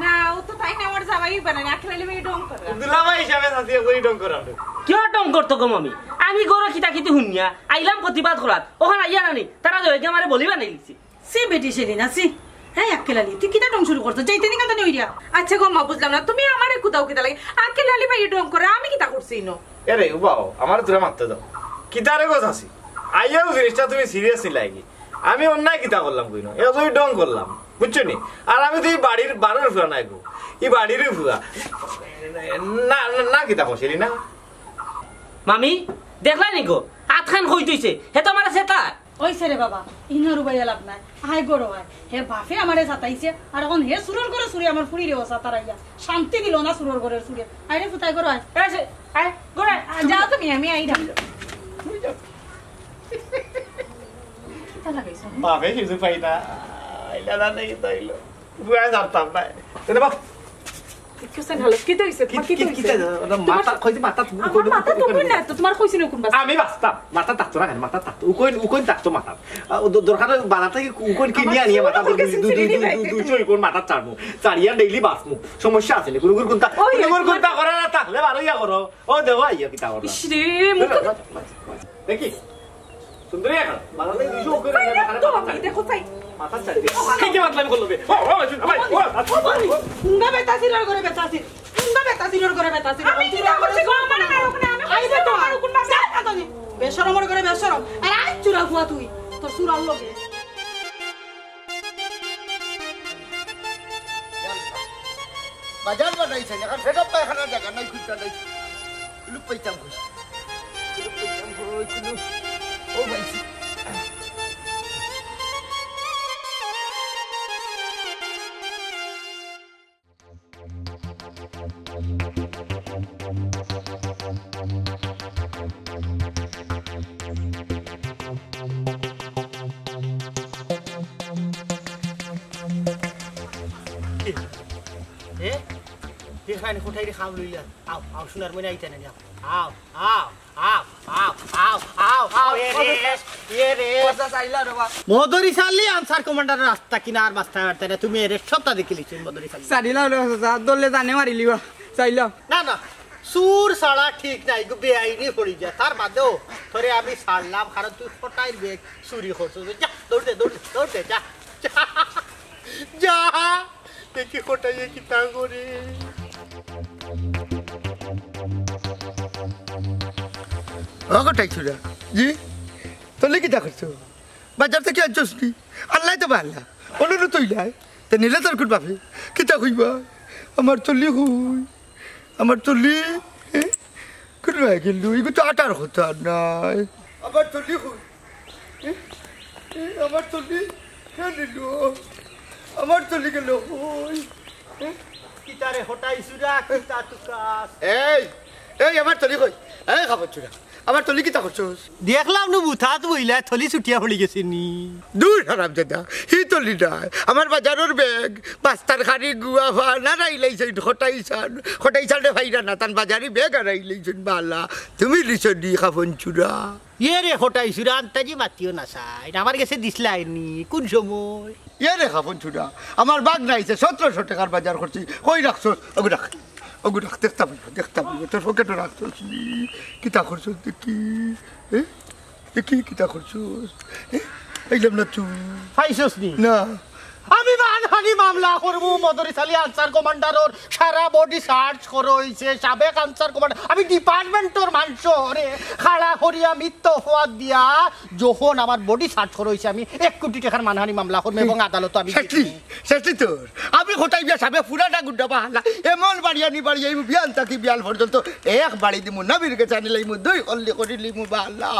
না, ও তো তাই না, আমার জামাই বানায় না, আখের আলী ভাই ঢং করে। দুলাভাই হিসাবে চাচি করি ঢং করাম। কিয় ঢং করতো গো মামি? আমি গরো কিতা কিতি হুনিয়া আইলাম প্রতিবাদ করাত। ওখান আইয়া নানি, তারা দইকে আমারে বলি বানাই দিছি। সি বেটি সেলিনা, সি। হ্যাঁ, আক্কেল আলী, তুই কিতা ঢং শুরু করছস? যাইতে নি কান্দানি হইরা। আচ্ছা গো মা, বুঝলাম না, তুমি আমারে কুদাও কিতা লাগি? আক্কেল আলী ভাই ঢং করে, আমি কিতা করছি ইনো? এরে, উবাও, আমার তোরা মারতে দাও। কিতা রে গো চাচি? আইয়াও জিনিসটা তুমি serious নিলাই কি? আমি অন্যায় কিতা করলাম কইনো? এ তো ঢং করলাম, বুঝছো নি? আর আমি তো এই বাড়ির বারোর ফুয়া নাই গো, এই বাড়িরই ফুয়া। না, না, না, কিতা কও সেলিনা? মামি, দেখলা নি গো? আতখান কই থইছে, হে তো আমার আছে তার। ওই সে রে বাবা, ইনো রুবাইয়া লাভ নাই। আয় গরো আয়। হে বাপে আমারে সাতাইছে, আর এখন হে চুরর ঘরে চুরে আমার ফুড়িরে ও সাতারাইয়া। শান্তি দিল না চুরর ঘরের চুরে। আয় রে ফুতাই গরো আয়। এ সে, আয়, গরো আয়। আ, যাও তুমি, আমি আই না। কিতা লাগাইছো? বাপে কিছু পাই না। আইলা না, নেই তো আইলো। বুয়া জানতাম না। এনে বাপ। কিতা হইছে? তোমার কিতা হইছে? ওটা মাথা, কইছি মাথা, আমার মাথা তো কই না তো, তোমার কইছি না কোন বাস? আমি বাঁচতাম, মাথা থাকতো না কেন? মাথা থাকতো, উকইন, উকইন থাকতো মাথা। আ, ও দ-, দরকার হয় বাজার থেকে উকইন কিনে আনিয়ে মাথা, দুই, দুই, দুই, দুই, দুই, দুই, দুই, দুই, উকইন মাথা চাড়বো। চাড়িয়া daily বাঁচমু। সমস্যা আছে নি? গুরু গুরু কোনটা, ওই, গুরু গুরু কোনটা করে না থাকলে ভালোই করো। ও দেখো, আইয়া কিতা করো। ইস রে, মুখ দেখি, সুন্দরী এখন, বাজার থেকে দুইশো উকইন আনিয়ে মাথা তো চাড়বো। আমি দেখো চাই। মাথা চাড়বো। এই যে মাতলামি করলো বে। ও, ও, ও, ভাই, ও, ও, ভাই, হুঙ্গা বেতাসির আর করে বেতাসির। হুঙ্গা বেতাসির আর করে বেতাসির। আমি কিতা করছি গো, আমার না, ওখানে আমি আইবে তো আমার কোন বাসা? যা, যা, যা। বেশরমর করে বেশরম। আর আই চুরা ফুয়া তুই। তোর চুরার লগে। বাজার বানাইছে, এখন ফেরত পায়খানার জায়গা নাই, খুঁজতে নাই। লুক পাইতাম খুঁজ। লুক পাইতাম খুঁজ, লুক। ও ভাই। এ? তুই খানি কোথায় রে খাম লইলা? আও, আও, সোনার মনে আইতে না, আও। আও, আও, আও, আও, আও, আও, এ রে, এ রে। কথা চাইলা রে বা। মদরি সালি আনসার কমান্ডারের রাস্তা কিনা আর মাস্টার মারতে না, তুমি এরে সবটা দেখে লিখছো মদরি সালি। চাইলাম রে বা, ধরলে জানে মারি লিবা। চাইলাম। না, না, চুর ছাড়া ঠিক নাই, গো বেআইনি পড়ি যায়। তার বাদেও তোরে আমি ছাড়লাম, কারণ তুই ফটাইর ব্যাগ চুরি করছস। যা, দৌড় দে, দৌড় দে, দৌড় দে, যা। যা। দেখি কটাইয়ে কিতা করে। ও কটাই ছুরা। জি? তোলে কিতা করছো? বাজার থাকি আনছস নি? আল্লায় তো বালা। অনর তো ইলায়। তে নিলে তোর কুন বাপে? কিতা কইবা? আমার তলি কই? আমার তলি? এ? কুন বায় গেল? ইগু তো আটার কথা নাই। আমার তলি কই? এ? এ, আমার তলি? কে নিল? আমার তলি গেল কই? এ? কিতারে হটাই চুরা, কিতা তুকাস? এই, এই, আমার তলি কই? এই, খাবার চুরা। আমার তলি কিতা করছস? দেখলাম নু বুথাত বইলা, থলি ছুটিয়া পড়ি গেছে নি। দূর হারামজাদা, হি তলি নায়। আমার বাজারর ব্যাগ, পাস্তার খারি গুয়া ফান, হারাইলাইছইন, হটাইছান, হটাইছান রে ভাইরা না, তান বাজারি ব্যাগ হারাইলাইছইন বালা। তুমি লিছো নি খাফন চুরা। এ রে হটাই চুরা, আন্তাজি মাতিও না চাই। আমার গেছে দিছলায় নি, কুন সময়? এ রে খাফন চুরা, আমার বাগ নাইছে সতেরোশো টাকার বাজার করছি। কই রাখছস? ওগু রাখ, ওগু রাখ, দেখতা পাইব, দেখতা পাইব। তোর পকেটো রাখছস নি? কিতা করছস দেখি? এ? দেখি কিতা করছস? এ? আইলাম না তুই। পাইছস নি? না। আমি মানহানি মামলা করমু, মদরিছ আলী আনসার কমান্ডারর সারা বডি সার্চ করা অইছে, সাবেক আনসার কমান্ডার, আমি ডিপার্টমেন্টর মানষরে খাড়া করিয়া মিথ্যা অপবাদ দিয়া যখন আমার বডি সার্চ করা অইছে, আমি এক কোটি টাকার মানহানি মামলা করমু এবং আদালতো আমি শেষলি, শেষলি তোর। আমি হটাই বিয়া সাবে পুরাটা গুড্ডা বাহালা, এমন বাড়িয়া নি বাড়িয়া, এই বিয়ান থাকি বিয়াল পর্যন্ত এক বাড়ি দিমু, নবীর গেছে আনিলাইমু, দুই কল্লি করিলিমু বাহালা।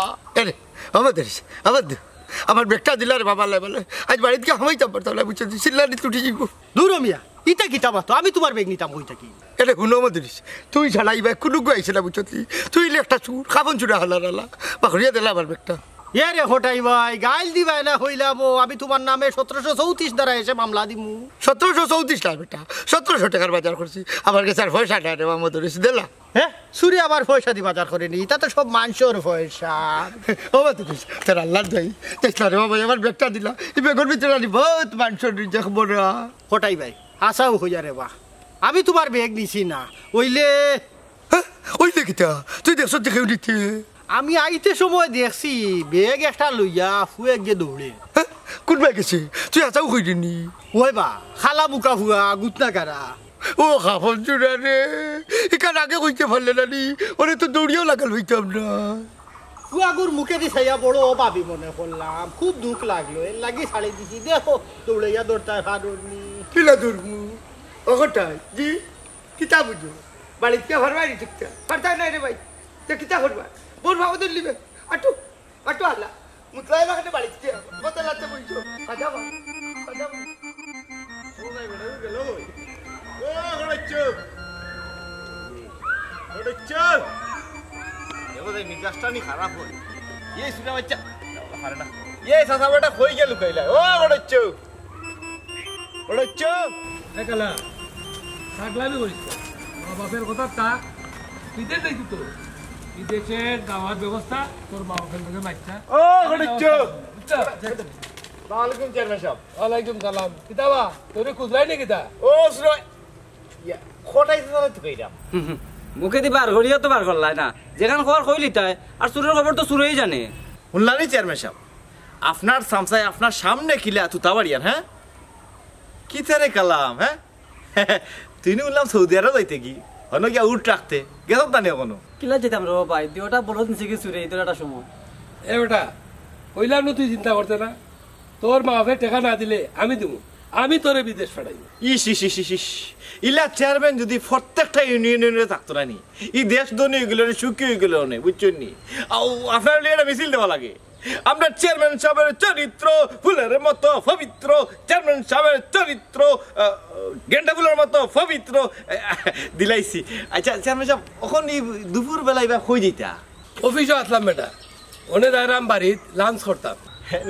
এরে, আমার দেশ, আমার দে-, আমার ব্যাগটা দিলা রে বাবা, লাই বলে, আইজ বাড়িত গিয়া হামাইতাম পারতাম না, বুঝছস? চিল্লানি তুটি যাইব। দূর হ মিয়া, ইতা কিতা মাতো? আমি তুমার ব্যাগ নিতাম কই থাকি? এরে হুনো মদরিছ, তুই ছাড়া ইবায় কুনু গু আইছে না, বুঝছস? তুই অইলে একটা চুর, খাফন চুরা হালার হালা, বাখরিয়া দিলা আমার ব্যাগটা। এ রে হটাই ভাই, গাইল দিবায় না কইলাম, ও আমি তুমার নামে সতেরোশো চৌত্রিশ ধারা এসে মামলা দিমু। সতেরোশো চৌত্রিশ না বেটা, সতেরোশো টাকার বাজার করছি, আমার গেছে আর পয়সা নাই রে বা মদরিছ, দিলা। হে? চুরে আবার পয়সা দি বাজার করে নি? ইতা তো সব মানষর পয়সা। ও বা তুই তোর আল্লার দোয়াই, দেখ না রে বাবা, আমার ব্যাগটা দিলা। ই ব্যাগর ভিতরে আনি বহুত মানষর রিজেক বড়া। হটাই ভাই, আশাও হইয়া রে বা। আমি তুমার ব্যাগ নিছি না। অইলে হে? অইলে কিতা? তুই দেখছস দেখেও নিতে? আমি আইতে সময় দেখছি, ব্যাগ একটা লইয়া ফুয়েক গিয়া দৌড়ে। হে? কুন ব্যাগ আছে? তুই আশাও কইলি নি? ওই বা, খালা মুখা ফুয়া, গুতনা গারা। ও খাফন চুরা রে, ইখান আগে কইতে পারলে না নি, ওরে তো দৌড়িয়াও লাগাল হইতাম না। ফুয়াগুর মুখেদি চাইয়া বড় অভাবী মনে করলাম, খুব দুখ লাগলো, এর লাগি ছাড়ি দিছি। দেখো, দৌড়াইয়া দৌড়তায় পারো নি। কিলা দৌড়মু? ও কোথায়? জি? কিতা বুঝো? বাড়িত গিয়া পারবায় নি টিকতা? পারতায় নায় রে ভাই। তে কিতা করবা? বউর ভাবো ধরলিবে। আটু। আটো আল্লাহ, মুতলাই না কেনে বাড়িত গিয়া? কত লাতে বইছো? কাজা বল, কাজা বল। ও ভাই, বেটা, গেল কই? ও, ঘরে চুপ। ঘরে চুপ। দেখো, এই মিজাজটা নি খারাপ হয়। এই সুরা বাচ্চা, পারে না। এই চাচা বেটা কই গেল কইলা? ও, ঘরে চুপ। ঘরে চুপ। এ কালা, পাগলামি করিস না। মা বাপের কথা থাক, বিদেশ যাইতি তো। বিদেশে যাওয়ার ব্যবস্থা তোর মা বাপের লগে মাইতা। ও, ঘরে চুপ। বুঝছো? ওয়ালাইকুম চেয়ারম্যান সাহেব। ওয়ালাইকুম সালাম। কিতা বা? তোরে খুঁজলাই নি কিতা? ও, সুরা, ইয়া, খটাই তো তাহলে তুকাইরাম। হুম, হুম। মুখেদি বার করিয়া তো বার করলাই না। যেখান খবর কইলিতায়, আর চুরের খবর তো চুরেই জানে। হুনলানি চেয়ারম্যান সাহেব, আপনার সামসায় আপনার সামনে কিলা তুতা বাড়িয়ার, হ্যাঁ? কিতারে কালাম, হ্যাঁ? তুই নি হুনলাম সৌদি আরব যাইতে কি? হনো গিয়া উট রাখতে। গেছত না নি এখনো? কিলা যেতাম রে ভাই, দুইটা বলদ নিছে কি চুরে, এই দুইটা সময়। এ বেটা, কইলাম না তুই চিন্তা করতে না। তোর মা বাপে টেকা না দিলে আমি দিমু, আমি তোরে বিদেশ পাঠাইমু। ইস, ইস, ইস, ইস, ইস। ইলা চেয়ারম্যান যদি প্রত্যেকটা ইউনিয়নে থাকতো না নি, ই দেশ ধনী অইগেলো নে, সুখী অইগেলো নে, বুঝছইন নি? আও, আপনার লিগে একটা মিছিল দেওয়া লাগে। আমরা চেয়ারম্যান সাহেবের চরিত্র ফুলের মতো পবিত্র, চেয়ারম্যান সাহেবের চরিত্র, আহ, গেন্দা ফুলের মতো পবিত্র, আহ, দিলাইছি। আচ্ছা, চেয়ারম্যান সাহেব, অখন ই দুপুর বেলা ইবা কই যাইতা? অফিসো আছলাম বেটা, অনে যাইরাম বাড়িত লাঞ্চ করতাম।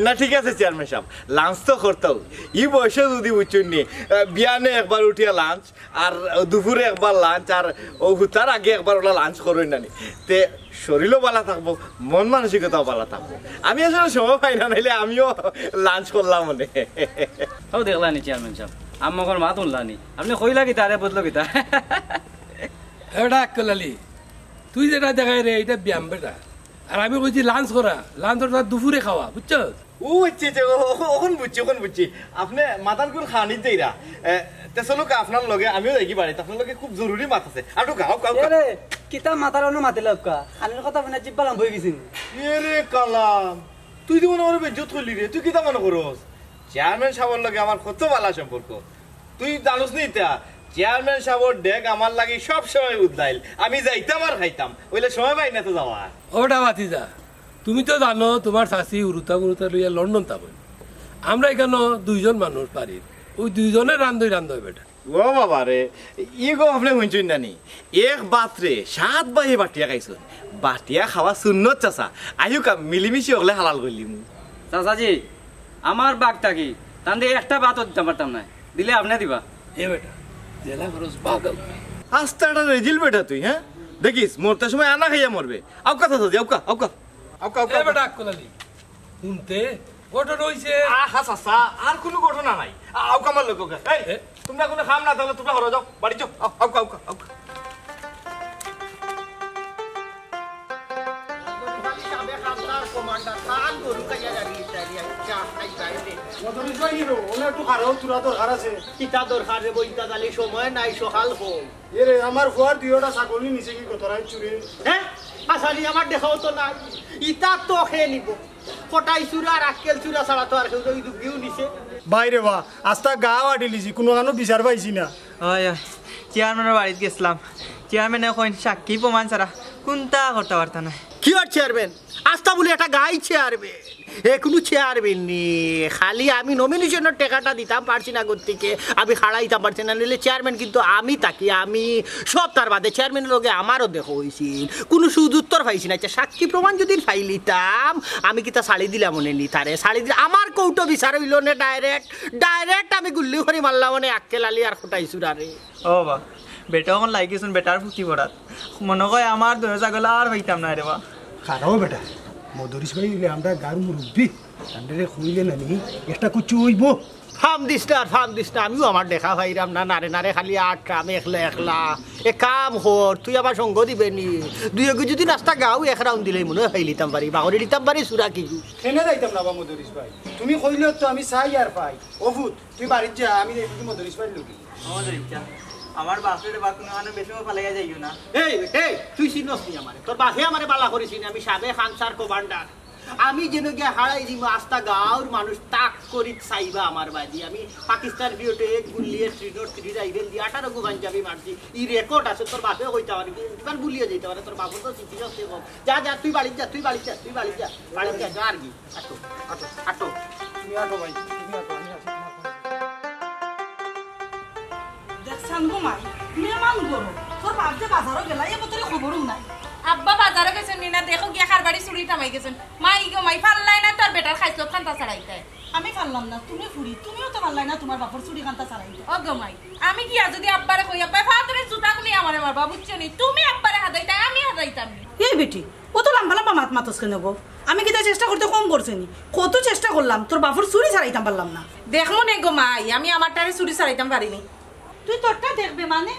না, ঠিক আছে চেয়ারম্যান সাহেব, লাঞ্চ তো করতাম। ই বয়সে যদি বুঝছইন নি, আহ, বিয়ানে একবার উঠিয়া লাঞ্চ, আর দুপুরে একবার লাঞ্চ, আর অউ হুতার আগে একবার অলা লাঞ্চ করইন না নি। তে শরীরও ভালা থাকবো, মন মানসিকতাও ভালা থাকবো। আমি আসলে সময় পাই না, নাইলে আমিও লাঞ্চ করলাম অনে। অউ দেখলা নি চেয়ারম্যান সাহেব, আম্মা অকল মাত হুনলা নি। আপনে কইলা কিতা, আরে বুঝলো কিতা? এ বেটা আক্কেল আলী, তুই যেটা দেখায় রে, ইটা ব্যায়াম বেটা। আর আমি কইছি লাঞ্চ করা, লাঞ্চ অর্থাৎ দুপুরে খাওয়া, বুঝছো? ও আচ্ছা, আচ্ছা, ও, ও, অখন বুঝছি, অখন বুঝছি। আপনে মাথার ঘুর খানিত যাইরা। এ, তে চলুক্কা আপনার লগে, আমিও যাইগি বাড়িত। আপনার লগে খুব জরুরি মাত আছে। আটুক্কা, আউক্কা, আউক্কা। এরে, কিতা মাথার অনো মাতিলাউক্কা? খানির কথা হুনিয়া জিব্বা লাম্বা অইগেছে নি? এরে কালাম, তুই তো মনে করে বেইজ্জত করলি রে, তুই কিতা মনে করস? চেয়ারম্যান সাবর লগে আমার কত ভালা সম্পর্ক। তুই জানোস নি ইতা? চেয়ারম্যান সাবর ডেগ আমার লাগি সব সময় উদ্দাইল। আমি যাইতাম আর খাইতাম, অইলে সময় পাই না তো যাওয়া। ওটা বাতি যা, তুমি তো জানো তুমার চাচি উরুতা গুরুতা লইয়া লন্ডন থাকইন। আমরা ইখানো দুইজন মানুষ পারি, অউ দুইজনে রান্ধই রান্ধই বেটা। ও বাবা রে, ই গো আপনে হুনছইন না নি? এক বাতরে সাত ভাইয়ে বাটিয়া খাইছইন। বাটিয়া খাওয়া সুন্নত চাচা। আইউক্কা, মিলিমিশি অকলে হালাল করিলিমু। চাচাজি, আমার বাগ থাকি তানরে একটা বাতও দিতাম পারতাম নায়, দিলে আপনে দিবা। এ বেটা, যেলা করস বাগ। আস্তা একটা রেজিল বেটা তুই, হ্যাঁ? দেখিস, মরতে সময় আনা খাইয়া মরবে। আউক্কা চাচাজি, আউক্কা, আউক্কা। আউক্কা, আউক্কা, এ আউক্কা। বেটা আক্কল আলী, হুনতে গঠন অইছে। আহা চাচা, আর কুনু ঘটনা নাই। আ-, আউক্কা আমার লগে, আউক্কা। এই, এ? তুমরা কুনু কাম না থাকলে তুমরা ঘরো যাও, বাড়ি যাও। আউ, আউক্কা, আউক্কা, আউক্কা। মদরিছ ভাই, হিরো, ওনে একটু খারো, তুরা দরকার আছে। কিতা দরকার রে বইন, তা জানি সময় নাই, সকাল হোক। এ রে, আমার ফুয়ার দুইওটা ছাগলই নিছে কি গতরাইত চুরে। হ্যাঁ? আসানি আমার দেখাও তো নাই। ইতা তো খেয়ে নিব। কটাই চুরা আর আক্কেল চুরা ছাড়া তো আর কেউ যদি দুগিও নিছে। ভাই রে বা, আস্তা গাঁও আটিলিছি, কুনু কানো বিচার পাইছি না। অয়, অয়, চেয়ারম্যানর বাড়িত গেছলাম। চেয়ারম্যানে কইন সাক্ষী প্রমাণ ছাড়া কুন্তা করতা পারতা নায়। Cure chairman? আস্তা বুলি একটা গাই চেয়ারম্যান। এ কুনু চেয়ারম্যান নি, খালি আমি নমিনেশনর টেকাটা দিতাম পারছি না গতিকে আমি খাড়াইতাম পারছি না, নাইলে চেয়ারম্যান কিন্তু আমি থাকি, আমি সব। তার বাদে চেয়ারম্যানর লগে আমারও দেখা অইছিল, কুনু সুদ উত্তর পাইছি না। আচ্ছা, সাক্ষী প্রমাণ যদি পাইলিতাম, আমি কিতা ছাড়ি দিলাম অনে নি তারে, ছাড়ি দিলে আমার কোর্টো বিচার অইলো নে ডাইরেক্ট, ডাইরেক্ট আমি গুল্লি করি মারলাম অনে আক্কেল আলী আর কটাই চুরারে। ও বা, বেটা অখন লাগি গেছইন বেটার ফুটি পড়াত। মনো কয় আমার দুইও ছাগল আর পাইতাম নায় রে বা। খারাও বেটা, মদরিছ ভাই অইলে আমরা গাঁওর মুরব্বি, তানরে কইলে না নি, একটা কুচ্ছু অইবো। ফাম দিস না, ফাম দিস না, আমিও আমার দেখা পাইরাম না, নারে নারে খালি আটরাম একলা একলা। এ কাম কর, তুই আমার সঙ্গ দিবে নি? দুই এগু যদি নাস্তা গাও এক রাউন্ড দিলেই মনে হয় পাইলিতাম পারি, বাগরে দিতাম পারি, চুরা কিছু। কেনে যাইতাম না বা মদরিছ ভাই, তুমি কইলেও তো আমি চাই আর পাই। ও ফুত, তুই বাড়িত যা, আমি দেখি মদরিছ ভাইর লগে। ও মদরিছ ভাই, আমার বাপরে বা কুনু কানো বেসময় ফালাইয়া যাইও না। এই, এই, তুই চিনস নি আমারে? তোর বাপে আমারে বালা করি চিনে, আমি সাবেক আনসার কমান্ডার। আমি যেন গিয়া হারাই দিমু, আস্তা গাঁওর মানুষ তাক করি চাইবা আমার বাদি। আমি পাকিস্তান পিরিয়ডে এক গুল্লিয়ে থ্রি নট থ্রি রাইফেল দিয়া আঠারো গু পাঞ্জাবি মারছি। ই রেকর্ড আছে, তোর বাপেও কইতা পারে, ইবার ভুলিয়া যাইতা পারে, তোর বাপর তো স্মৃতি শক্তি কম। যা, যা, তুই বাড়িত যা, তুই বাড়িত যা, তুই বাড়িত যা, বাড়িত যা, যা আর কি। আটো, আটো, আটো। তুমি আটো ভাই, তুমি আটো, আমি আছি। দেখছান গো মাই, মেহমান ঘরো। তোর বাপ যে বাজারো গেলা, এ বতরে খবরও নাই। আব্বা বাজারো গেছইন নি না, দেখো গিয়া কার বাড়ি চুরি থামাই গেছইন। মাই গো মাই, পারলায় না তোর বেটার খাইছলত খান্তা ছাড়াইতায়। আমি পারলাম না, তুমি ফুড়ি, তুমিও তো পারলায় না তুমার বাপর চুরি খান্তা ছাড়াইতায়। ও গো মাই, আমি গিয়া যদি আব্বারে কই, আব্বায় ফাতরে জুতা খুলি আমারে মারবা, বুঝছো নি? তুমি আব্বারে হাদাইতায়, আমি হাদাইতাম নি। এই বেটি, অত লাম্বা লাম্বা মাত মাতস কেনে গো? আমি কিতা চেষ্টা করতে কম করছি নি? কত চেষ্টা করলাম, তোর বাপর চুরি ছাড়াইতাম পারলাম না। দেখমু নে গো মাই, আমি আমারটারে চুরি ছাড়াইতাম পারি নি। তুই তোরটা দেখবে মানে?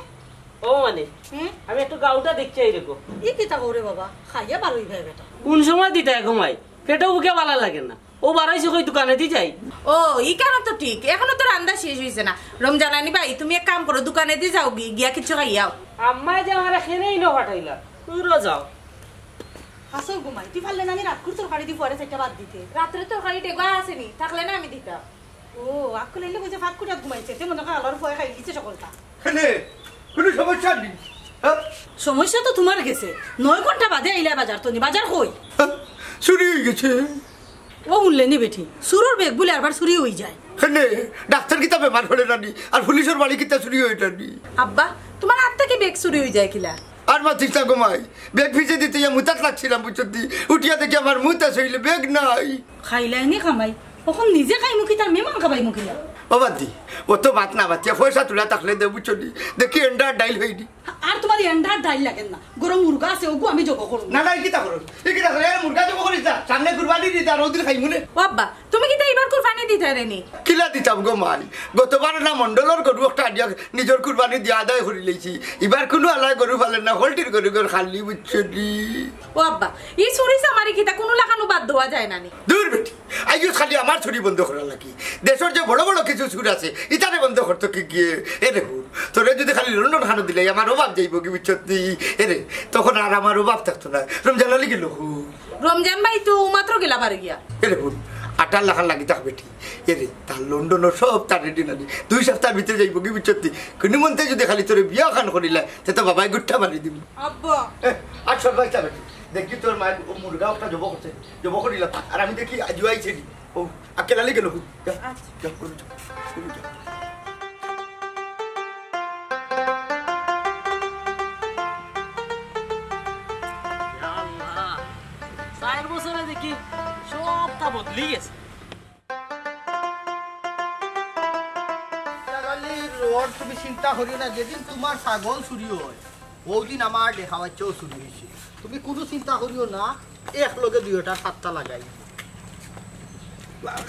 ও মানে, হুম? আমি একটু গাউটা দেখি আই রে গো। ই কিতা করে বাবা, খাইয়া বারোই ভাই বেটা। কুন সময় দিতায় গো মাই? পেটেও ভুকে বালা লাগে না। ও বারাইছে কই দোকানেদি যাই। ও, ই কারণ তো ঠিক। এখনো তো রান্দা শেষ অইছে না। রমজান আলী ভাই, তুমি এক কাম করো, দোকানেদি যাও গি-, গিয়া কিছু খাইয়াও। আম্মায় যে আমারে খেনেই ন পাঠাইলা। তুইও যাও। হাসো ঘুমাই। তুই পারলে না নি রাতকুর তরকারিদি ফুয়ারে চাইরটা ভাত দিতে? রাত্রে তরকারি টেগুয়া আছে নি, থাকলে না আমি দিতাম। ও, আক্কল আইলে কইছে ফাঁক কুটাত ঘুমাইছে, তে মনে কয় আল্লাহর ফুয়ায় খাইলিছে সকলটা। কেনে? কুনু সমস্যা নি? হ্যাঁ? সমস্যা তো তুমার গেছে। নয় ঘন্টা বাদে আইলা বাজার তনে, বাজার কই? হ্যাঁ? চুরি অই গেছে। ও হুনলে নি বেটি, চুরর বেগ বুলে আরবার চুরি অই যায়। কেনে? ডাক্তার কিতা বেমার করে না নি? আর পুলিশর বাড়ি কিতা চুরি অয় না নি? আব্বা, তুমার আত থাকি বেগ চুরি অই যায় কিলা? আর মাতিস না গো মাই, বেগ ফিছে দিতে গিয়া মুতাত লাগছিলাম, বুঝছো দি? উঠিয়া দেখি আমার মুতা শইলে বেগ নাই। খাইলায় নি কামাই, অখন নিজে খাইমু কিতা, মেহমান খাবাইমু কিলা? ও বাদ দি, অত মাত না মাতিয়া, পয়সা তুলা থাকলে দে, বুঝছো নি? দেখি এন্ডার ডাইল অয়নি। আর তুমার এন্ডার ডাইল লাগে না, গরম মুরগা আছে, ওগু আমি জব করমু। না, না, ই কিতা করো? ই কিতা করো? এ মুরগা জব করিস না, সামনে কুরবানি দিতা, আর ওদিন খাইমু নে। ও আব্বা, তুমি কিতা ইবার কুরবানি দিতায় রে নি? কিলা দিতাম গো মাই, গতবার না মন্ডলর গরু একটা আনিয়া নিজর কুরবানি দিয়া আদায় করি লইছি। ইবার কুনু আলায় গরু পালে না, হলটির গরু ঘর খালি, বুঝছো নি? ও আব্বা, ই চুরি চামারি কিতা কুনু লাখানউ বাদ দেওয়া যায় না নি? দূর বেটি, আইজ খালি আমার চুরি বন্ধ করার লাগি। দেশর যে বড় বড় কিছু চুর আছে, ইতারে বন্ধ করতো কি গিয়ে? এ রে হুন, তোরে যদি খালি লন্ডন খানো দিলে আমার অভাব যাইবো কি, বুঝছত নি? এ রে, তখন আর আমার অভাব থাকতো না। রমজান আলী গেল হুন। রমজান ভাই তো মাত্র গেলা বারে গিয়া। এরে হুন, আটার লাখান লাগি থাক বেটি। এরে, তার লন্ডনর সব তার রেডি নানি। দুই সপ্তাহর ভিতরে যাইবো কি বুঝছত নি? কুনুমন্তে যুদি খালি তোরে বিয়া খান করিলা, তে তো বাবায় গুট্টা মারি দিমু। আব্বা। এ, আর সব ভাই বেটি। দেখি তোর মায় ও মুরগা একটা জবো করছে, জবো করিলা। আর আমি দেখি আজও আইছে নি। ও, আক্কেল আলী গেল। যা, আচ্ছা। যা, গরু যা, গরু যা। ইয়া আল্লাহ, চাইর বছরে দেখি সবটা বদলি গেছে। ইন্তাজ আলী রড, তুমি চিন্তা করিও না, যেদিন তুমার ছাগল চুরি অয়, অউ দিন আমার দেখা বাচ্চাও চুরি অইছে। তুমি কুনু চিন্তা করিও না, এক লগে দুইওটার পাত্তা লাগাই।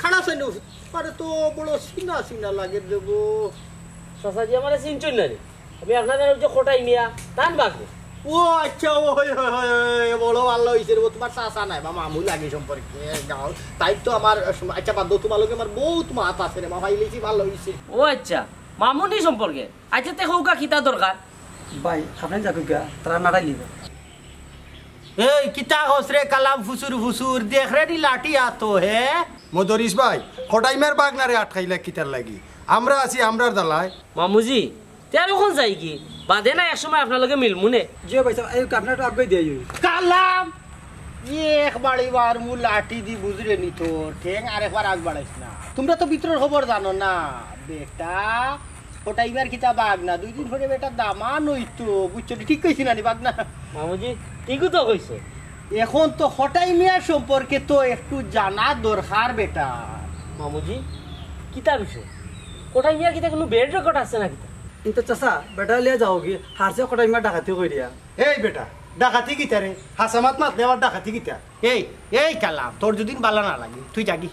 খাড়া চাই না, আরে তো বড় চিনা চিনা লাগে দেবো। চাচাজি, আমারে চিনছইন না নি? আমি আপনারার অউ যে কটাই মিয়া, তান বাগনা। ও আচ্ছা, ও হয়, হয়, হয়, হয়, বড় ভালা অইছে রে, ও তুমার চাচা নায় বা মামু লাগে সম্পর্কে, গাঁও। তাই তো আমার, আচ্ছা, বাদ দেও, তুমার লগে আমার বউত মাত আছে রে, মামা ইলেছি ভালা অইছে। ও আচ্ছা, মামুনি সম্পর্কে? আচ্ছা, তে কউক্কা কিতা দরকার? ভাই, আপনে যা কউক্কা, তারা নাড়াই লিবা। এই, কিতা কস রে কালাম ফুসুর ফুসুর, দেখ রে নি লাঠি আতো, হে? মদরিস ভাই, কটাই মিয়ার বাগনারে আটকাইলা কিতার লাগি? আমরা আছি, আমরার দালায়। মামুজি, তে আর অখন যাই কি? বাদে না এক সময় আপনার লগে মিলমু নে। জি ভাই সাব, এই আপনার একটু আগে দিয়ে আই। কালাম, এক বাড়ি মারমু লাঠি দি বুঝরে নি তোর, ঠেং আর একবার আগ বাড়াইস না। তুমরা তো ভিতরর খবর জানো না, বেটা, কটাই মিয়ার কিতা বাগনা, দুই দিন পরে বেটা দামান অইতো, বুঝছো নি? ঠিক কইছি না নি বাগনা? মামুজি, ঠিকউ তো কইছো। অখন তো কটাই মিয়ার সম্পর্কে তো একটু জানা দরকার বেটা। মামুজি, কিতা বিষয়? কটাই মিয়ার কিতা কুনু ব্যাড রেকর্ড আছে না কিতা? কিন্তু চাচা, বেটা লিয়া যাও কি? হারছে কটাই মিয়া ডাকাতি করিয়া। এই বেটা, ডাকাতি কিতা রে? হাছা মাত মাতলে আবার ডাকাতি কিতা? এই, এই কালাম, তোর যুদি বালা না লাগে, তুই যাগি।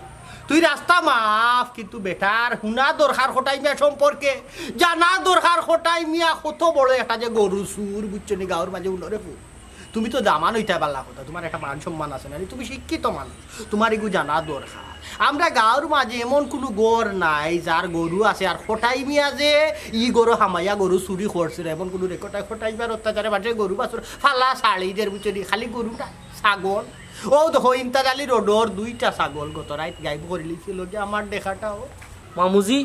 তুই রাস্তা মাফ, কিন্তু বেটার হুনা দরকার কটাই মিয়া সম্পর্কে, জানা দরকার কটাই মিয়া কত বড় একটা যে গরু চুর, বুঝছো নি, গাঁওর মাঝে উনরে ফু। তুমি তো দামান অইতায় বালা কথা, তুমার একটা মান সম্মান আছে না নি, তুমি শিক্ষিত মানুষ, তুমার ইগু জানা দরকার। আমরা গাঁওর মাঝে এমন কুনু ঘর নাই যার গরু আছে, আর কটাই মিয়া যে ই ঘরো হামাইয়া গরু চুরি করছে না, এমন কুনু রেকর্ড নাই। কটাই মিয়ার অত্যাচারে মানষে গরু বাছুর ফালা ছাড়ি দের, বুঝছো নি? খালি গরু না, ছাগল। অউ দেখো, ইন্তাজ আলী রোডর দুইটা ছাগল গত রাইত গাইব করিলিছিল, লগে আমার দেখাটাও। মামুজি,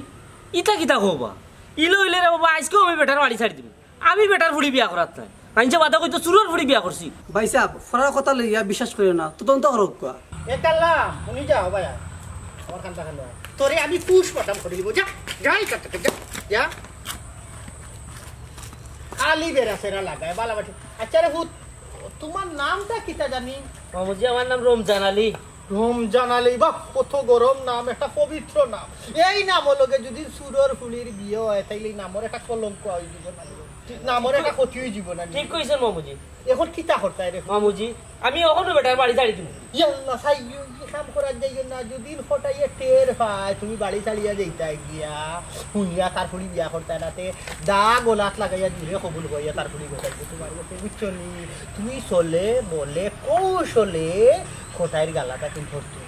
ইতা কিতা কও বা? ইলা অইলে রে বাবা, আইজকেউ আমি বেটার বাড়ি ছাড়ি দিমু। আমি বেটার ফুড়ি বিয়া করাত নায়। মানষে বাদে কইতো চুরর ফুড়ি বিয়া করছি। ভাই সাব, ফরার কথা লইয়া বিশ্বাস করিও না, তদন্ত করউক্কা। এ কাল্লা, হুনি যাও ভাই, আমার কান্দা কান্দা। তোরে আমি পুশ পাঠাম করি দিব, যা, যা, এই কাটতে, যা, যা। খালি বেড়া সেরা লাগায়, বালা বাটি। আচ্ছা রে পুত, তুমার নামটা কিতা জানি? মামুজি, আমার নাম রমজান আলী। রমজান আলী, বাহ, কত গরম নাম, একটা পবিত্র নাম। এই নামর লগে যুদি চুরর ফুড়ির বিয়া অয়, তাইলে ই নামর একটা কলঙ্ক অই যিবো না। নামর একটা ক্ষতি অই যিবো না। ঠিক কইছইন মামুজি। অখন কিতা করতায় রে? মামুজি, আমি অখনউ বেটার বাড়ি ছাড়ি দিমু। ইয়াল্লা, সাইয়ু, ই কাম করাত যাইও না। যুদি কটাইয়ে টের পায় তুমি বাড়ি ছাড়িয়া যাইতায় গিয়া, হুনিয়া তার ফুড়ি বিয়া করতায় না, তে দা গলাত লাগাইয়া জুরে কবুল কইয়া তার ফুড়ি গতাইবো তুমার গেছে, বুঝছো নি? তুমি ছলে বলে কৌশলে কটাইর গালাটা কিন্তু ধরতে।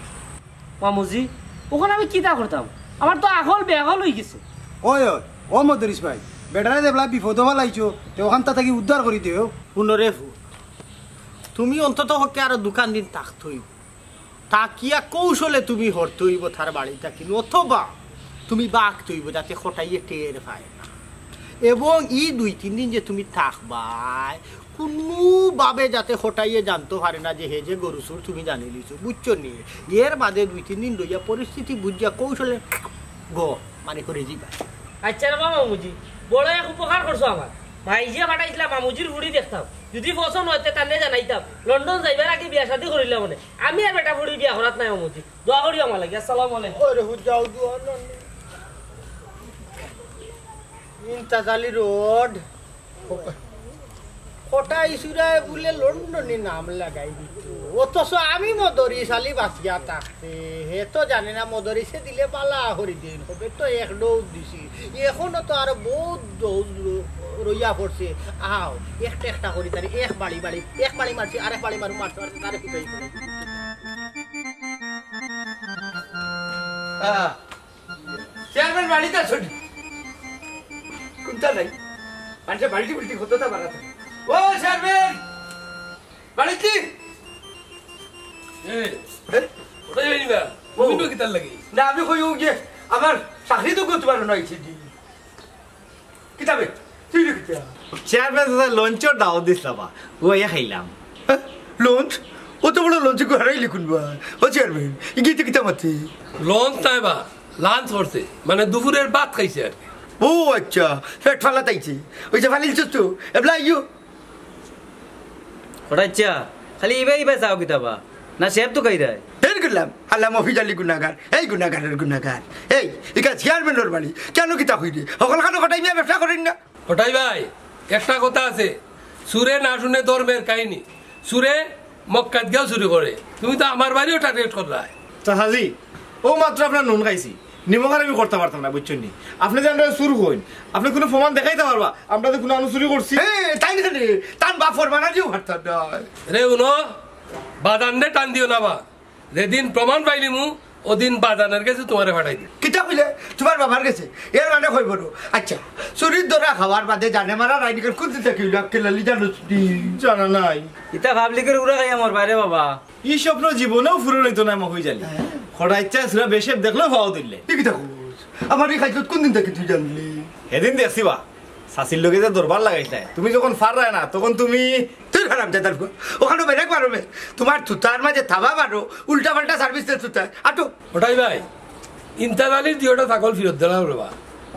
মামুজি, অখন আমি কিতা করতাম? আমার তো আকল বেআকল অই গেছে। ওই, ওই, ও মদরিস ভাই, বেটারে যেবলা বিপদো ফালাইছো, তে অখানতা থাকি উদ্ধার করি দেও। হুনো রে পুত, তুমি অন্তত পক্ষে আরো দুখান দিন থাকতে অইবো। থাকিয়া কৌশলে তুমি হরতে অইবো তার বাড়ি থাকি, অথবা তুমি বাগতে অইবো যাতে কটাইয়ে টের পায় না। এবং ই দুই তিন দিন যে তুমি থাকবায়, কুনুভাবে যাতে কটাইয়ে জানতো পারে না যে হে যে গরু চুর তুমি জানিলিছো, বুঝছো নি? এর বাদে দুই তিন দিন রইয়া পরিস্থিতি বুঝিয়া কৌশলে গ মানে করি দিবা। আচ্ছা রে বাবা, বুঝি, বড় এক উপকার করছো আমার। ভাইজিয়ে পাঠাইছিলা মামুজির ফুড়ি দেখতাম, যুদি পছন্দ অয় তে তানরে জানাইতাম। লন্ডন যাইবার আগে বিয়া শাদি করিলাম মানে। আমি আর বেটা ফুড়ি বিয়া করাত নায় মামুজি। দোয়া করিও আমার লাগি। আসসালামু আলাইকুম। ওরে হুজাও দোয়া না। ইন্তাজ আলী রোড। কটাই চুরায় বুলে লন্ডনি নাম লাগাই দিত। অথচ আমি মদরিস আলী বাচিয়া থাকতে, হে তো জানে না মদরিসে দিলে বালা করি দেইন। হবে তো এক ডোজ দিছি। অখনো তো আরো বউত ডোজ ল-, রইয়া পড়ছে। আও, একটা একটা করি তারে এক বাড়ি বাড়ি, এক বাড়ি মারছি, আরেক বাড়ি মারু, মারতে মারতে তারে পিটাই করে। আহ, চেয়ারম্যান বাড়িত আছো নি? কুনতা নাই? মানষে বাড়িটি বুলটি কততা বাড়াতে। ও চেয়ারম্যান! বাড়িত নি? এ, হ্যাঁ? কোথায় যাইনি বা? ও। তুমি তো কিতার লাগি? না, আমি কই ও গিয়ে আমার চাকরি তো করতে পারো না, এই সিদ্ধি। কিতাবে? তুই রে কিতা? চেয়ারম্যান সাহেব লঞ্চর দাওয়াত দিছলা বা, ও আইয়া খাইলাম। হ্যাঁ? লঞ্চ? অত বড় লঞ্চ গো হারাইলি কোন বা? ও চেয়ারম্যান, ইগিয়ে তো কিতা মাতে? লঞ্চ নায় বা, লাঞ্চ করছে, মানে দুপুরের ভাত খাইছে আর কি। ও আচ্ছা, পেট ফালা তাইছে। ওই যে ফালিল চুস্তু, এবলা আইও। কটাইচ্ছা, খালি ইবা ইবা চাও কিতাবা? না সেব তো কাইরায়? হের করলাম, আল্লাহ মফিজ আলী গুনাগার, এই গুনাগারের গুনাগার। এই, ইকা চেয়ারম্যানর বাড়ি, কেন কিতা কইরে? হকল খানো কটাই মিয়া ব্যবসা করেন না? কটাই ভাই, একটা কথা আছে, চুরে না শুনে ধর্মের কাহিনী। চুরে মক্কাত গিয়াও চুরি করে, তুমি তো আমার বাড়িও টার্গেট করলায়। চাচাজি, ও মাত্র আপনার নুন খাইছি, নিমক আর আমি করতে পারতাম না, বুঝছেন নি? আপনি যে আমরা চুর কইন, আপনি কোনো প্রমাণ দেখাইতে পারবা আমরা যে কোনো আনু চুরি করছি? এ, তাই না রে, তার বাপ ফরমান আলিও পারতাম না। রে উনো, বাজানরে টান দিও না বা, যেদিন প্রমাণ পাইলিমু, ওদিন বাজানের গেছে তোমারে পাঠাই দিই। কিতা কইলে? তোমার বাবার গেছে? এর মানে কই বড়? আচ্ছা, চুরির ধরা খাওয়ার বাদে জানে মারা রাইনিকার কোন দিন থেকে হইল আক্কেল আলী জানো তুমি? জানা নাই। ইতা পাবলিকের উড়া খাইয়া মরবায় রে বাবা। ই স্বপ্ন জীবনেও পূরণ হইতো না, মফিজ আলী। হ্যাঁ। কটাইচ্ছা সুরা বেশেব দেখলেও পাওয়া দিলে। ঠিক থাকোস। আমার এই খাইছত কোন দিন থেকে তুই জানলি? সেদিন দেখছি বা, চাচির লগে যে দরবার লাগাইছলায়, তুমি যখন পাররায় না, তখন তুমি তুই হারাম জাদার ফুয়া। ওখানে বেরেক মারো মে। তোমার তুতার মাঝে থাবা মারো, উল্টা পাল্টা সার্ভিস দে তুতায়। আটো। ওটাই ভাই, ইন্তাজ আলীর দুইটা ছাগল ফিরত দিলাম রে বা।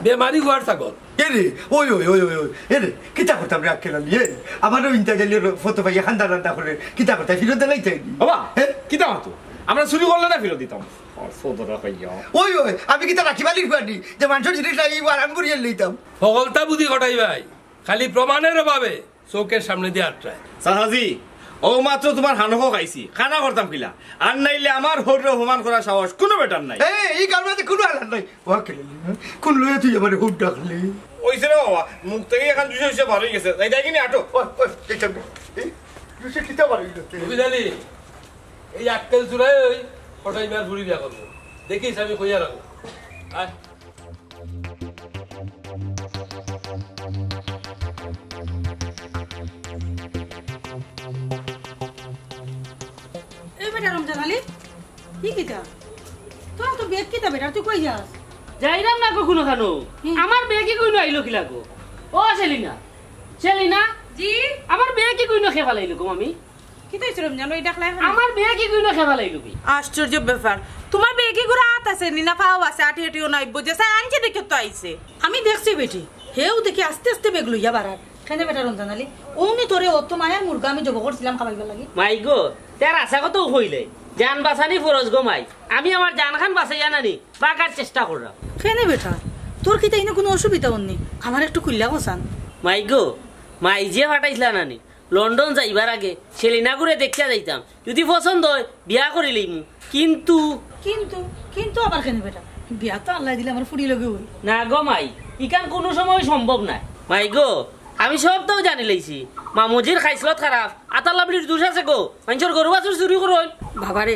বেমারি গুয়ার ছাগল। এ রে, ওই, ওই, ওই, ওই, ওই। এ রে, কিতা করতাম রে আক্কেল আলী, এ? আমারও ইন্তাজ আলীর ফটো পাইয়া খান্দা রান্দা করে, কিতা করতাম? ফিরত দিলাই চাইনি। বাবা, হ্যাঁ? কিতা মাতো? আমরা চুরি করলে না ফিরত দিতাম। আর সদরা খাইয়া। ওই, ওই, আমি কিতা রাখি বালির ফুয়ানি, যে মানুষের জিনিস নাই, এই আরাম করিয়া লইতাম। হকলতা বুঝি কটাই ভাই, খালি প্রমাণের অভাবে চোখের সামনে দিয়ে আটরায়। চাচাজি, ও মাত্র তোমার হানকো খাইছি, খানা করতাম কিলা? আর নাইলে আমার হরির অপমান করার সাহস কোনো বেটার নাই। এই, এই কারণে তো কোনো হালার নাই। ও আক্কেল আলী, হ্যাঁ? কোন লইয়া তুই আমার হুট ডাকলি? ওইছে রে বাবা, মুখ থেকে এখন জুসে জুসে বার হয়ে গেছে। যাই দেখি নি, আটো। ওই, ওই, এই সামনে। এই জুসে কিতা বার হইল? মফিজ আলী, এই আক্কেল চুরাই ওই কটাই মার ফুড়ি বিয়া করবো। দেখিস, আমি কইয়া রাখবো। আয়। এই বেটা রমজান আলী, কি কিতা? তোর তো ব্যাগ কিতা বেটা, তুই কই যাস? যাইরাম না কখনো খানো। হুম। আমার ব্যাগই কইনো আইলো কিলা গো? ও সেলিনা, সেলিনা। জি? আমার ব্যাগই কইনো কে ফালাইলো গো মামি? কিতা হইছে রমজান, ওই ডাকলাই এখন? আমার ব্যাগই কইনো কে ফালাইলো গো? আশ্চর্য ব্যাপার, তোমার ব্যাগই গুড়া হাত আছে নি না পাও আছে, আটি আটিও নাই, বুঝে চাই আনছে দেখে তো আইছে। আমি দেখছি বেটি, হেও দেখি আস্তে আস্তে ব্যাগ লইয়া বাড়ার। কেনে বেটা রমজান আলী, ওনি তোরে অত মায়ার মুরগা আমি জব করছিলাম খাবাইবার লাগি। মাই গো, তার আশা কত কইলে, জান বাঁচানি ফরজ গো মাই। আমি আমার জান খান বাঁচাইয়া নানি, বাঁকার চেষ্টা করলাম। কেনে বেটা, তোর কিতা ইনো কোনো অসুবিধা অন্নি? আমার একটু খুললা গোসান। মাই গো, মাই যে ফাটাইছিলা নানি, লন্ডন যাইবার আগে সেলিনা গুরে দেখিয়া যাইতাম, যদি পছন্দ হয় বিয়া করি লইমু। কিন্তু কিন্তু, কিন্তু আবার কেনে বেটা? বিয়া তো আল্লাহ দিলে আমার ফুড়ি লগে হই। না গো মাই, ইখান কোনো সময় সম্ভব নায়। মাই গো, আমি সব তো জানি লইছি, মামুজির খাইছলত খারাপ, আতাল্লা বিড়ির দুষ আছে গো, মানুষের গরু বাছুর চুরি করইন। বাবারে,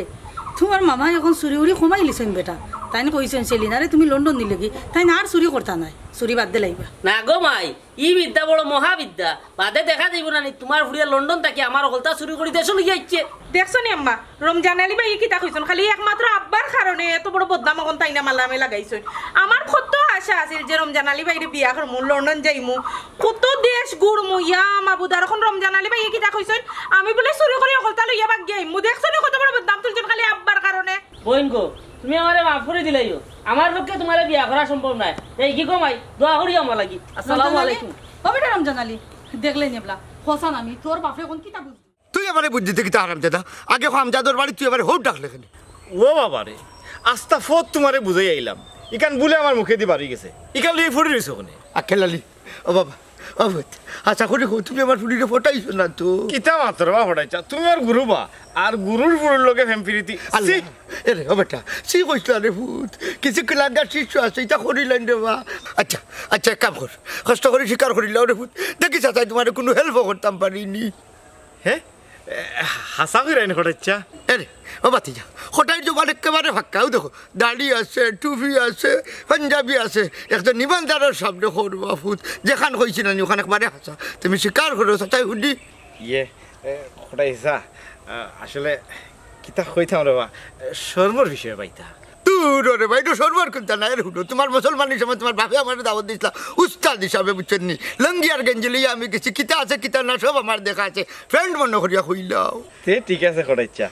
তোমার মামা এখন চুরি উরি কমাই লিছেন বেটা। তাইন কইছেন সেলিনারে তুমি লন্ডন দিলে কি, তাইন আর চুরি করতা নাই, চুরি বাদ দিলাইবা। না গো মাই, ই বিদ্যা বড় মহাবিদ্যা। বাদে দেখা যাইব না নি, তোমার ফুড়িয়ে লন্ডন থাকি আমার হকলতা চুরি করি দেশো লইয়া আইছে। দেখছো নি আম্মা, রমজান আলী ভাই কিতা কইছন? খালি একমাত্র আব্বার কারণে এত বড় বদনাম অখন তাইন আমার নামে লাগাইছইন। আমার কত আশা আছিল যে রমজান আলী ভাইরে বিয়া করমু, লন্ডন যাইমু, কত দেশ ঘুরমু, ইয়া মাবুদ। আর অখন রমজান আলী ভাই কিতা কইছইন? আমি বুলে চুরি করি হকলতা লইয়া বাগি আইমু। দেখছো নি কত বড় বদনাম তুলছইন খালি আব্বার কারণে? বইন গো, তুমি আমারে মাফ করি দিলাইও, আমার পক্ষে তোমারে বিয়া করা সম্ভব নায়। এই কি গো মাই, দোয়া করিও আমার লাগি। আসসালামু আলাইকুম। ও বেটা রমজান আলী, দেখলে নি এবলা, হোসান আমি, তোর বাপে এখন কিতা বুঝলি? তুই আমারে বুঝ দিতে কিতা হারামজাদা? আগে হারামজাদর বাড়ি তুই আমারে হউট ডাকলে কেনে? ও বাবা রে, আস্তা ফত তোমারে বুঝাই আইলাম, ইখান বুলে আমার মুখেদি বারই গেছে, ইখান লইয়া ফুড়ি রইছো কেনে? আক্কেল আলী, ও বাবা, ও পুত, আশা করি কও, তুমি আমার ফুড়িরে ফটাইছো না তো? কিতা মাতর বা ফটাইছা? তুমি আমার গুরু বা, আর গুরুর ফুড়ির লগে প্রেম প্রীতি। আল্লাহ, ছি! এরে, ও বেটা, ছি কইছ না রে পুত, কিছু কিলাঙ্গার শিষ্য আছে, ইতা করিলাইন রে বা। আচ্ছা, আচ্ছা, এক কাম কর, কষ্ট করি স্বীকার করিলাও রে পুত, দেখি চাচাই তোমারে কোনো হেল্পও করতাম পারিনি। হে? এ, হাছা কইরায় নি কটাইচ্ছা? এরে, ও ভাতিজা, কটাইর জবান একেবারে ফাক্কা। অউ দেখো, দাড়ি আছে, টুপি আছে, পাঞ্জাবি আছে। একজন ইমানদারর সামনে কও রে বা পুত, যেখান কইছি না নি, ওখান একবারে হাছা। তুমি স্বীকার করো, চাচাই হুনি। ইয়ে, এ, কটাইচ্ছা, আ, আসলে কিতা কইতাম রে বা, শরমর বিষয় বাইতা। দূর রে ভাই, ইটা শরমর কুন্তা নায় রে। হুনো, তুমার মুসলমানি সময় তুমার বাপে আমারে দাওয়াত দিছলা উস্তাদ হিসাবে, বুঝছইন নি? লুঙ্গি আর গেঞ্জি লইয়া আমি গেছি, কিতা আছে কিতা না সব আমার দেখা আছে। ফ্রেন্ড মনো করিয়া কইলাও। তে ঠিক আছে কটাইচ্ছা,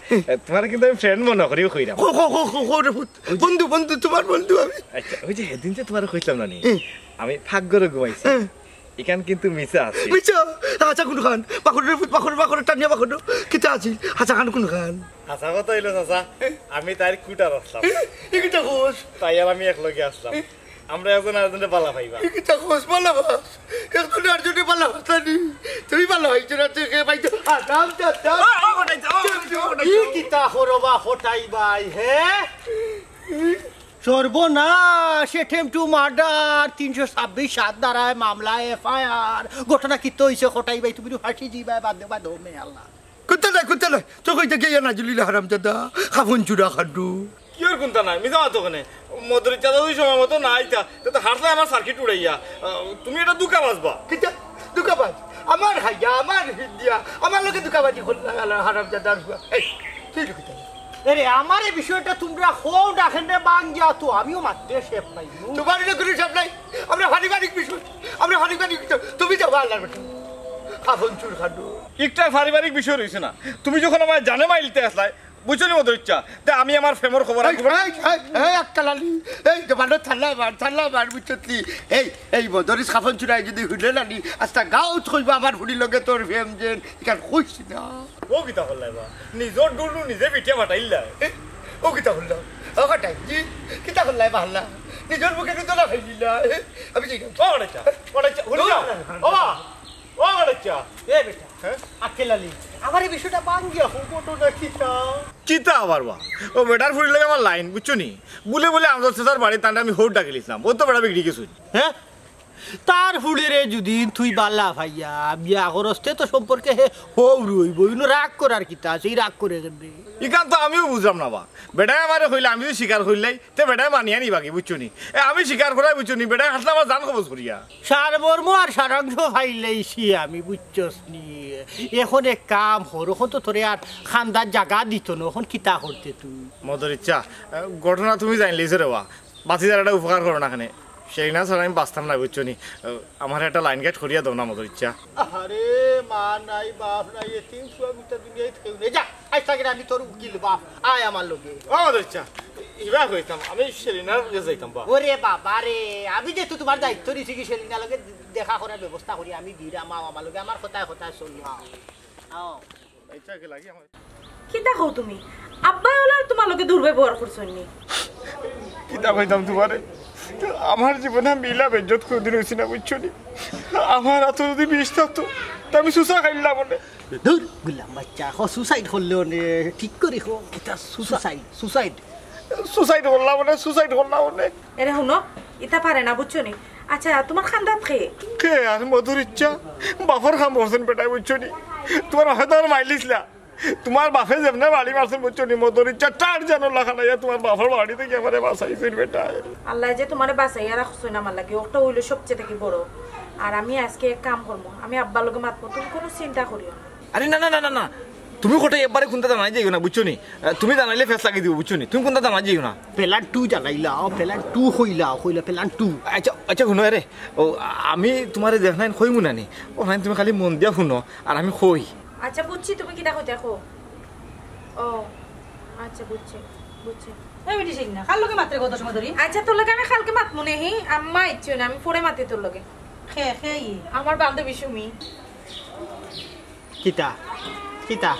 তুমারে কিন্তু আমি ফ্রেন্ড মনো করিউ কইরাম। কও, কও, কও, কও, কও রে পুত। বন্ধু, বন্ধু, তুমার বন্ধু আমি। আচ্ছা, ওই যে হেদিন যে তুমারে কইছলাম না নি, হুম। আমি ফাঁক ঘরো ঘুমাইছি। হুম। ইখান কিন্তু মিছা আছে। মিছা? আচ্ছা, কুনখান? পাকড় রে পুত, পাকড়, পাকড়, টানিয়া পাকড়। কিতা আছিল? আচ্ছা, খান কুনখান? হাছা কথা অইলো চাচা, আমি তাইর কুটার আছলাম। ই কিতা কস? তাই আর আমি একলগে আছলাম। আমরা একজন আরজনরে বালা পাইবা। ই কিতা কস, বালা পাস? একজনে আরজনরে বালা পাস না নি? তুমি বালা পাইছো না, তুই কে পাইছো? আ, দাম, দাম, দাম। ই কিতা করো বা কটাই ভাই, হে? সর্বনাশ, attempt to murder, তিনশো ছাব্বিশ সাত ধারায় মামলা, এফআইআর। ঘটনা কিতা অইছে কটাই ভাই? তুমি তো ফাঁসি দিবা, বাদ দেবা, দমে আল্লাহ। কুন্তা নায়, কুন্তা নায়। তো কইতে গিয়া নাজুলিলা হারামজাদা, খাফন চুরা খান্ডু। কিওর কুন্তা নায়, মিছা মাতো কেনে? মদরিচ্ছা যদি সময় মতো না আইতা, তে তো হারছাই আমার সার্কিট উড়াইয়া। আহ, তুমি এটা দুকা বাজবা। কিতা? দুকা বাজ? আমার খাইয়া, আমার হিদিয়া, আমার লগে দুকা বাজি করলা, হারামজাদার ফুয়া। এই, তুই লুকিতা। এরে, আমারে বিষয়টা তুমরা কও ডাকেন রে বাঙ্গিয়া তো, আমিও মাততে শেপ পাইমু। তুমার ইনো কুনু শেপ নাই। আমরা পারিবারিক বিষয়, আমরা পারিবারিক বিষয়। তুমি যাও আল্লাহর বেটা। খাফন চুর খান্ডু। একটা পারিবারিক বিষয় রইছে না। তুমি যখন আমারে জানে মাইলতে আছলায়, বুঝছো নি মদরিচ্ছা? তে আমি আমার প্রেমর খবর এই, এই, এই, এই, আক্কাল আলী, এই, জবানো থাল্লা মার, থাল্লা মার, বুঝছত নি? এই, এই মদরিছ খাফন চুরায় যদি হুনে না নি, আস্তা গাউত কইবা আমার ফুড়ির লগে তোর প্রেম যেন, ইখান কইস না। ও কিতা করলায় বা? নিজর ডুলু নিজে পিটিয়া ফাটাইল্লা। এ, ও কিতা করলাম? ও কটাই, জি, কিতা করলায় বা হাল্লা? নিজর মুখে তো না খাইলিলা। এ, আমি ঠিক আছে। ও কটাইচ্ছা, কটাইচ্ছা, হুনি যাও। ও বা, ও কটাইচ্ছা। এ বেটা, হ্যাঁ? আক্কেল আলী, আমার এই বিষয়টা বাঙ্গিয়া হোক, ঘটনা কিতা? কিতা আবার বা? ও বেটার ফুড়ির লগে আমার লাইন, বুঝছো নি? বুলে বুলে আমজাদ চাচার বাড়ি তানরে আমি হউর ডাকিলিছলাম। ও তো বেটা বিগড়ি গেছইন। হ্যাঁ? তার ফুড়িরে যুদি তুই বালা পাইয়া বিয়া করস, তে তো সম্পর্কে হে হউর অইবো। ইনো রাগ করার কিতা আছে? ই রাগ করে কেনে? ইখান তো আমিও বুঝলাম না বা। বেটায় আমারে কইলে আমি যদি স্বীকার করিলাই, তে বেটায় মানিয়া নিবা কি, বুঝছো নি? এ, আমি স্বীকার করাই, বুঝছো নি? বেটায় হাসলে আমার জান কবজ করিয়া। সারমর্ম আর সারাংশ পাইলাইছি আমি, বুঝছস নি? এখন এক কাম কর, অখন তো তোরে আর খান্দাত জাগা দিতো না, অখন কিতা করতে তুই? মদরিচ্ছা, এ, ঘটনা তুমি জানলিছো রে বা। বাঁচি যার একটা উপকার করো না কেনে। সেলিনা ছাড়া আমি বাঁচতাম না, বুঝছো নি? এ, আমারে একটা লাইন গাইড করিয়া দেও না মদরিচ্ছা। আরে মা নাই, বাপ নাই, এতিম ফুয়া গুটা দুনিয়াত কেউ নাই। যা, আইজ থাকি আমি তোর উকিল বাপ, আয় আমার লগে। ও মদরিচ্ছা, ইবা কইতাম, আমি সেলিনার লগে যাইতাম বা। ওরে বাবা রে, আমি যে তো তুমার দায়িত্ব নিছি কি সেলিনার লগে দেখা করার ব্যবস্থা করি, আমি দিরাম, আও আমার লগে, আমার কথায় কথায় চলি, আও। আও। আচ্ছা, কি লাগি আমার? কিতা কও তুমি? আব্বায় অলার তুমার লগে দুর্ব্যবহার করছইন নি? কিতা কইতাম তুমারে? আমার জীবনে আমি ইলা বেইজ্জত কুনুদিন অইছি না, বুঝছো নি? আমার আতো যুদি বিষ থাকতো, তে আমি সুসা খাইলাম অনে। দূর, গুলাম বাইচ্চা, হ, সুসাইড করলে অনে, ঠিক করি হ। কিতা সুসা-, সুসাইড, সুসাইড। সুসাইড করলাম অনে, সুসাইড করলাম অনে। এরে হুনো, ইতা পারে না, বুঝছো নি? আচ্ছা, তুমার খান্দাত কে? কে আর মধুর ইচ্ছা? বাপর কাম করছইন বেটায়, বুঝছো নি? তুমার বাপে তো আর মাইলিছলা। তুমার বাপে যেমনে বাড়ি মারছইন, বুঝছো নি? মধুর ইচ্ছা টারজানর লাখান আইয়া তুমার বাপর বাড়ি থাকি আমারে বাঁচাইছইন বেটায়। আল্লায় যে তুমারে বাঁচাইয়া রাখছইন আমার লাগি, ওটা অইলো সবচেয়ে থাকি বড়। আর আমি আজকে এক কাম করমু, আমি আব্বার লগে মাতমু, তুমি কুনু চিন্তা করিও না। আরে না, না, না, না, না। তুমি কটাই একবারে কুন্তা জানাই যাইও না, বুঝছো নি? আহ, তুমি জানাইলে ফেস লাগি দিবো, বুঝছো নি? তুমি কুন্তা জানাই যাইও না। প্ল্যান টু জানাইলাও, প্ল্যান টু কইলাও, কইলা প্ল্যান টু। আচ্ছা, আচ্ছা, হুনো, আরে, ও, আমি তুমারে যেখান কইমু না নি, ওখান তুমি খালি মন দিয়া হুনো, আর আমি কই। আচ্ছা, বুঝছি, তুমি কিতা কইতায় কও। ও, আচ্ছা, বুঝছি, বুঝছি। এই বেটি, ঠিক না, কার লগে মাতরে কত সময় ধরি? আচ্ছা, তোর লগে আমি কালকে মাতমু নে, হি, আম্মা ইচ্ছে না, আমি পরে মাতি তোর লগে। খে, খে, ই। আমার বান্ধবী সুমি। কিতা? কিতা?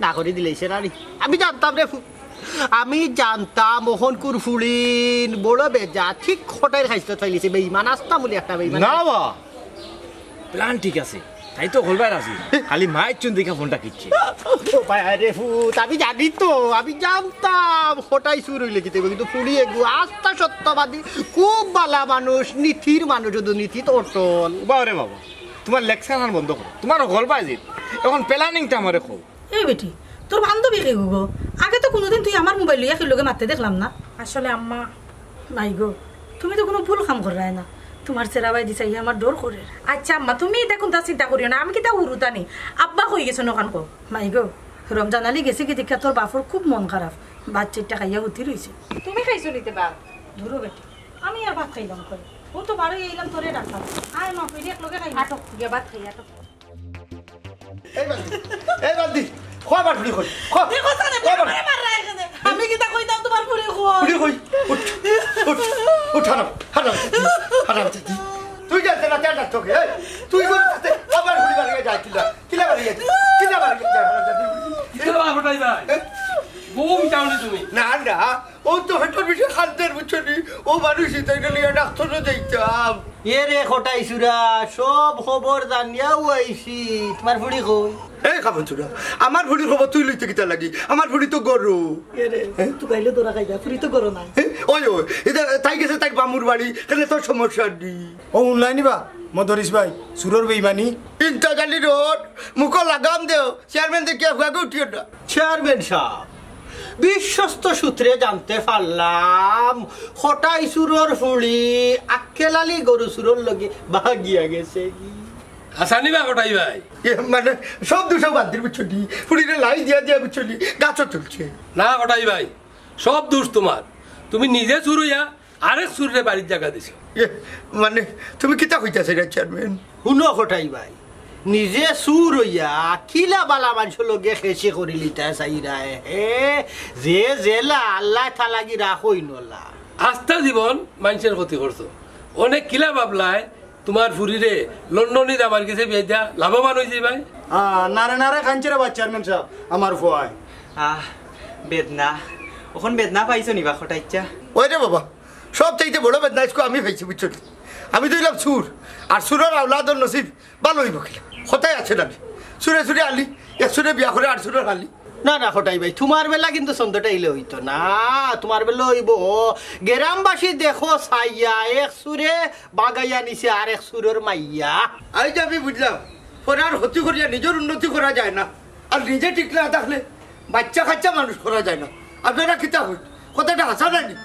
না করি দিলে ইসে রানি। আমি জানতাম রে ফু-, আমি জানতাম অখন কুরফুড়িন বড় বেজা, ঠিক কটাইর খাইছলত পাইলিছে, বেইমান, আস্তা বুলি একটা বেইমান। না বা, প্ল্যান ঠিক আছে, তাই তো হকল বায় রাজি, খালি মাইর চুন দেখা ফোনটা কিচ্ছে। ও ভাই, আরে ফুত, আমি জানি তো, আমি জানতাম, কটাই চুর অইলে কিতা অইবো, কিন্তু ফুড়ি এগু আস্তা সত্যবাদী, খুব বালা মানুষ, নীতির মানুষ, শুধু নীতিত অটল। বাবা রে বাবা, তুমার লেকচার আন বন্ধ করো। তুমার হকল বায় জিত। অখন প্ল্যানিংটা আমারে কও। এই বেটি, তোর বান্ধবী কে গো? আগে তো কুনুদিন তুই আমার মোবাইল লইয়া কেউর লগে মাততে দেখলাম না। আসলে আম্মা। মাই গো, তুমি তো কুনু ভুল কাম কররায় না। তুমার চেহারা বায়দি চাইয়া আমার ডর করের। আচ্ছা আম্মা, তুমি ইতা কুন্তা চিন্তা করিও না, আমি কিতা হুরুতা নি? আব্বা কই গেছইন অখান কও। মাই গো, রমজান আলী গেছে কি দেখিয়া তোর বাপর খুব মন খারাপ। ভাত চাইরটা খাইয়া হুতি রইছে। তুমি খাইছো নিতে বা? ধুরো বেটি, আমি আর ভাত খাইলাম কই? ও তো বারোই আইলাম তোরে ডাকলাম। আয় মা, কইরে এক লগে খাই। আটো, গিয়া ভাত খাই, আটো। এই বান্দি, এই বান্দি, খোয়া বার ফুড়ি কই? খোয়া, খোয়া বার। আমি কিতা কইতাম তোমার ফুড়ি কই? ফুড়ি কই? উঠ, উঠ, উঠ, হারাম, হারাম, হারাম জাতি। তুই জানতে না, তেল ডাকতো কে? এই, তুই করে সাথে আবার ফুড়ি বাড়ি যায় কিলা? কিলা বাড়ি যায়? কিলা বাড়ি যায়? হারাম জাতি। কিতা বা কটাই ভাই? বউ মিটাওনি তুমি? না, না, ও তো হয়তো বেশি খাদ্যের বুঝছো নি। ও মানুষ ইতাই নিয়ে ডাক্তারও যাইতাম। এ রে কটাই চুরা, সব খবর জানিয়াও আইছি। তোমার ফুড়ি কই? এই খাবন চুরা, আমার ফুড়ির খবর তুই লইতে কিতা লাগি? আমার ফুড়ি তো গরু। এরে, তুই গাইলে দৌড়া খাইবা, ফুড়ি তো গরো নাই। এ, ওই, ওই, এটা তাই গেছে তাই বামুর বাড়ি, তাহলে তোর সমস্যা নেই। ও উনলাই নিবা মদরিস ভাই, চুরর বেইমানি। ইন্তাজালি রোড, মুখো লাগাম দেও, চেয়ারম্যান দেখে ফুয়াকে উঠিও না। চেয়ারম্যান সাহেব, বিশ্বস্ত সূত্রে জানতে পারলাম, কটাই চুরর ফুড়ি আক্কেল আলী গরু চুরর লগে ভাগিয়া গেছে। আসানি বা কটাই ভাই? এ, মানে, সব দুষও বাদ দিল বুঝছো নি? ফুড়িরে লাই দিয়া দিয়া বুঝছো নি? গাছও তুলছে। না কটাই ভাই, সব দোষ তোমার। তুমি নিজে চুর অইয়া আরেক চুররে বাড়ির জাগা দিছো। এ, মানে, তুমি কিতা কইতাছে রে চেয়ারম্যান? হুনো কটাই ভাই, নিজে চুর অইয়া কিলা বালা মানষর লগে খেসি করি লিতা চাইরায় হে? যে জেলা আল্লাহ তালাগি রাখই নলা। আস্তা জীবন মানষর ক্ষতি করছো। অনেক কিলা ভাবলায় তোমার ফুড়িরে লন্ডনিত আমার গেছে বিয়া দিয়া লাভবান অইছে ভাই। আহ, নারে নারে কাঞ্চেরা বা চেয়ারম্যান সাহেব, আমার ফুয়ায়। আহ, বেদনা। অখন বেদনা পাইছো নি বা কটাইচ্ছা? ওই রে বাবা, সব চাইতে বড় বেদনা আইজকু আমি পাইছি বুঝছো নি? আমি তো অইলাম চুর, আর চুরর আওলাদর নসিব ভালো অইবো কিলা? কথাই আছে না নি? চুরে চুরে আলি, এক চুরে বিয়া করে আর চুরর আলি। না না কটাই ভাই, তোমার বেলা কিন্তু ছন্দটা ইলে অইতো না। তোমার বেলা অইবো, গ্রামবাসী দেখো চাইয়া, এক চুরে বাগাইয়া নিছে আরেক চুরর মাইয়া। আইজ আমি বুঝলাম, পরার ক্ষতি করিয়া নিজর উন্নতি করা যায় না, আর নিজে ঠিক না থাকলে বাচ্চা কাচ্চা মানুষ করা যায় না। আপনারা কিতা কইন? কথাটা হাছা না নি?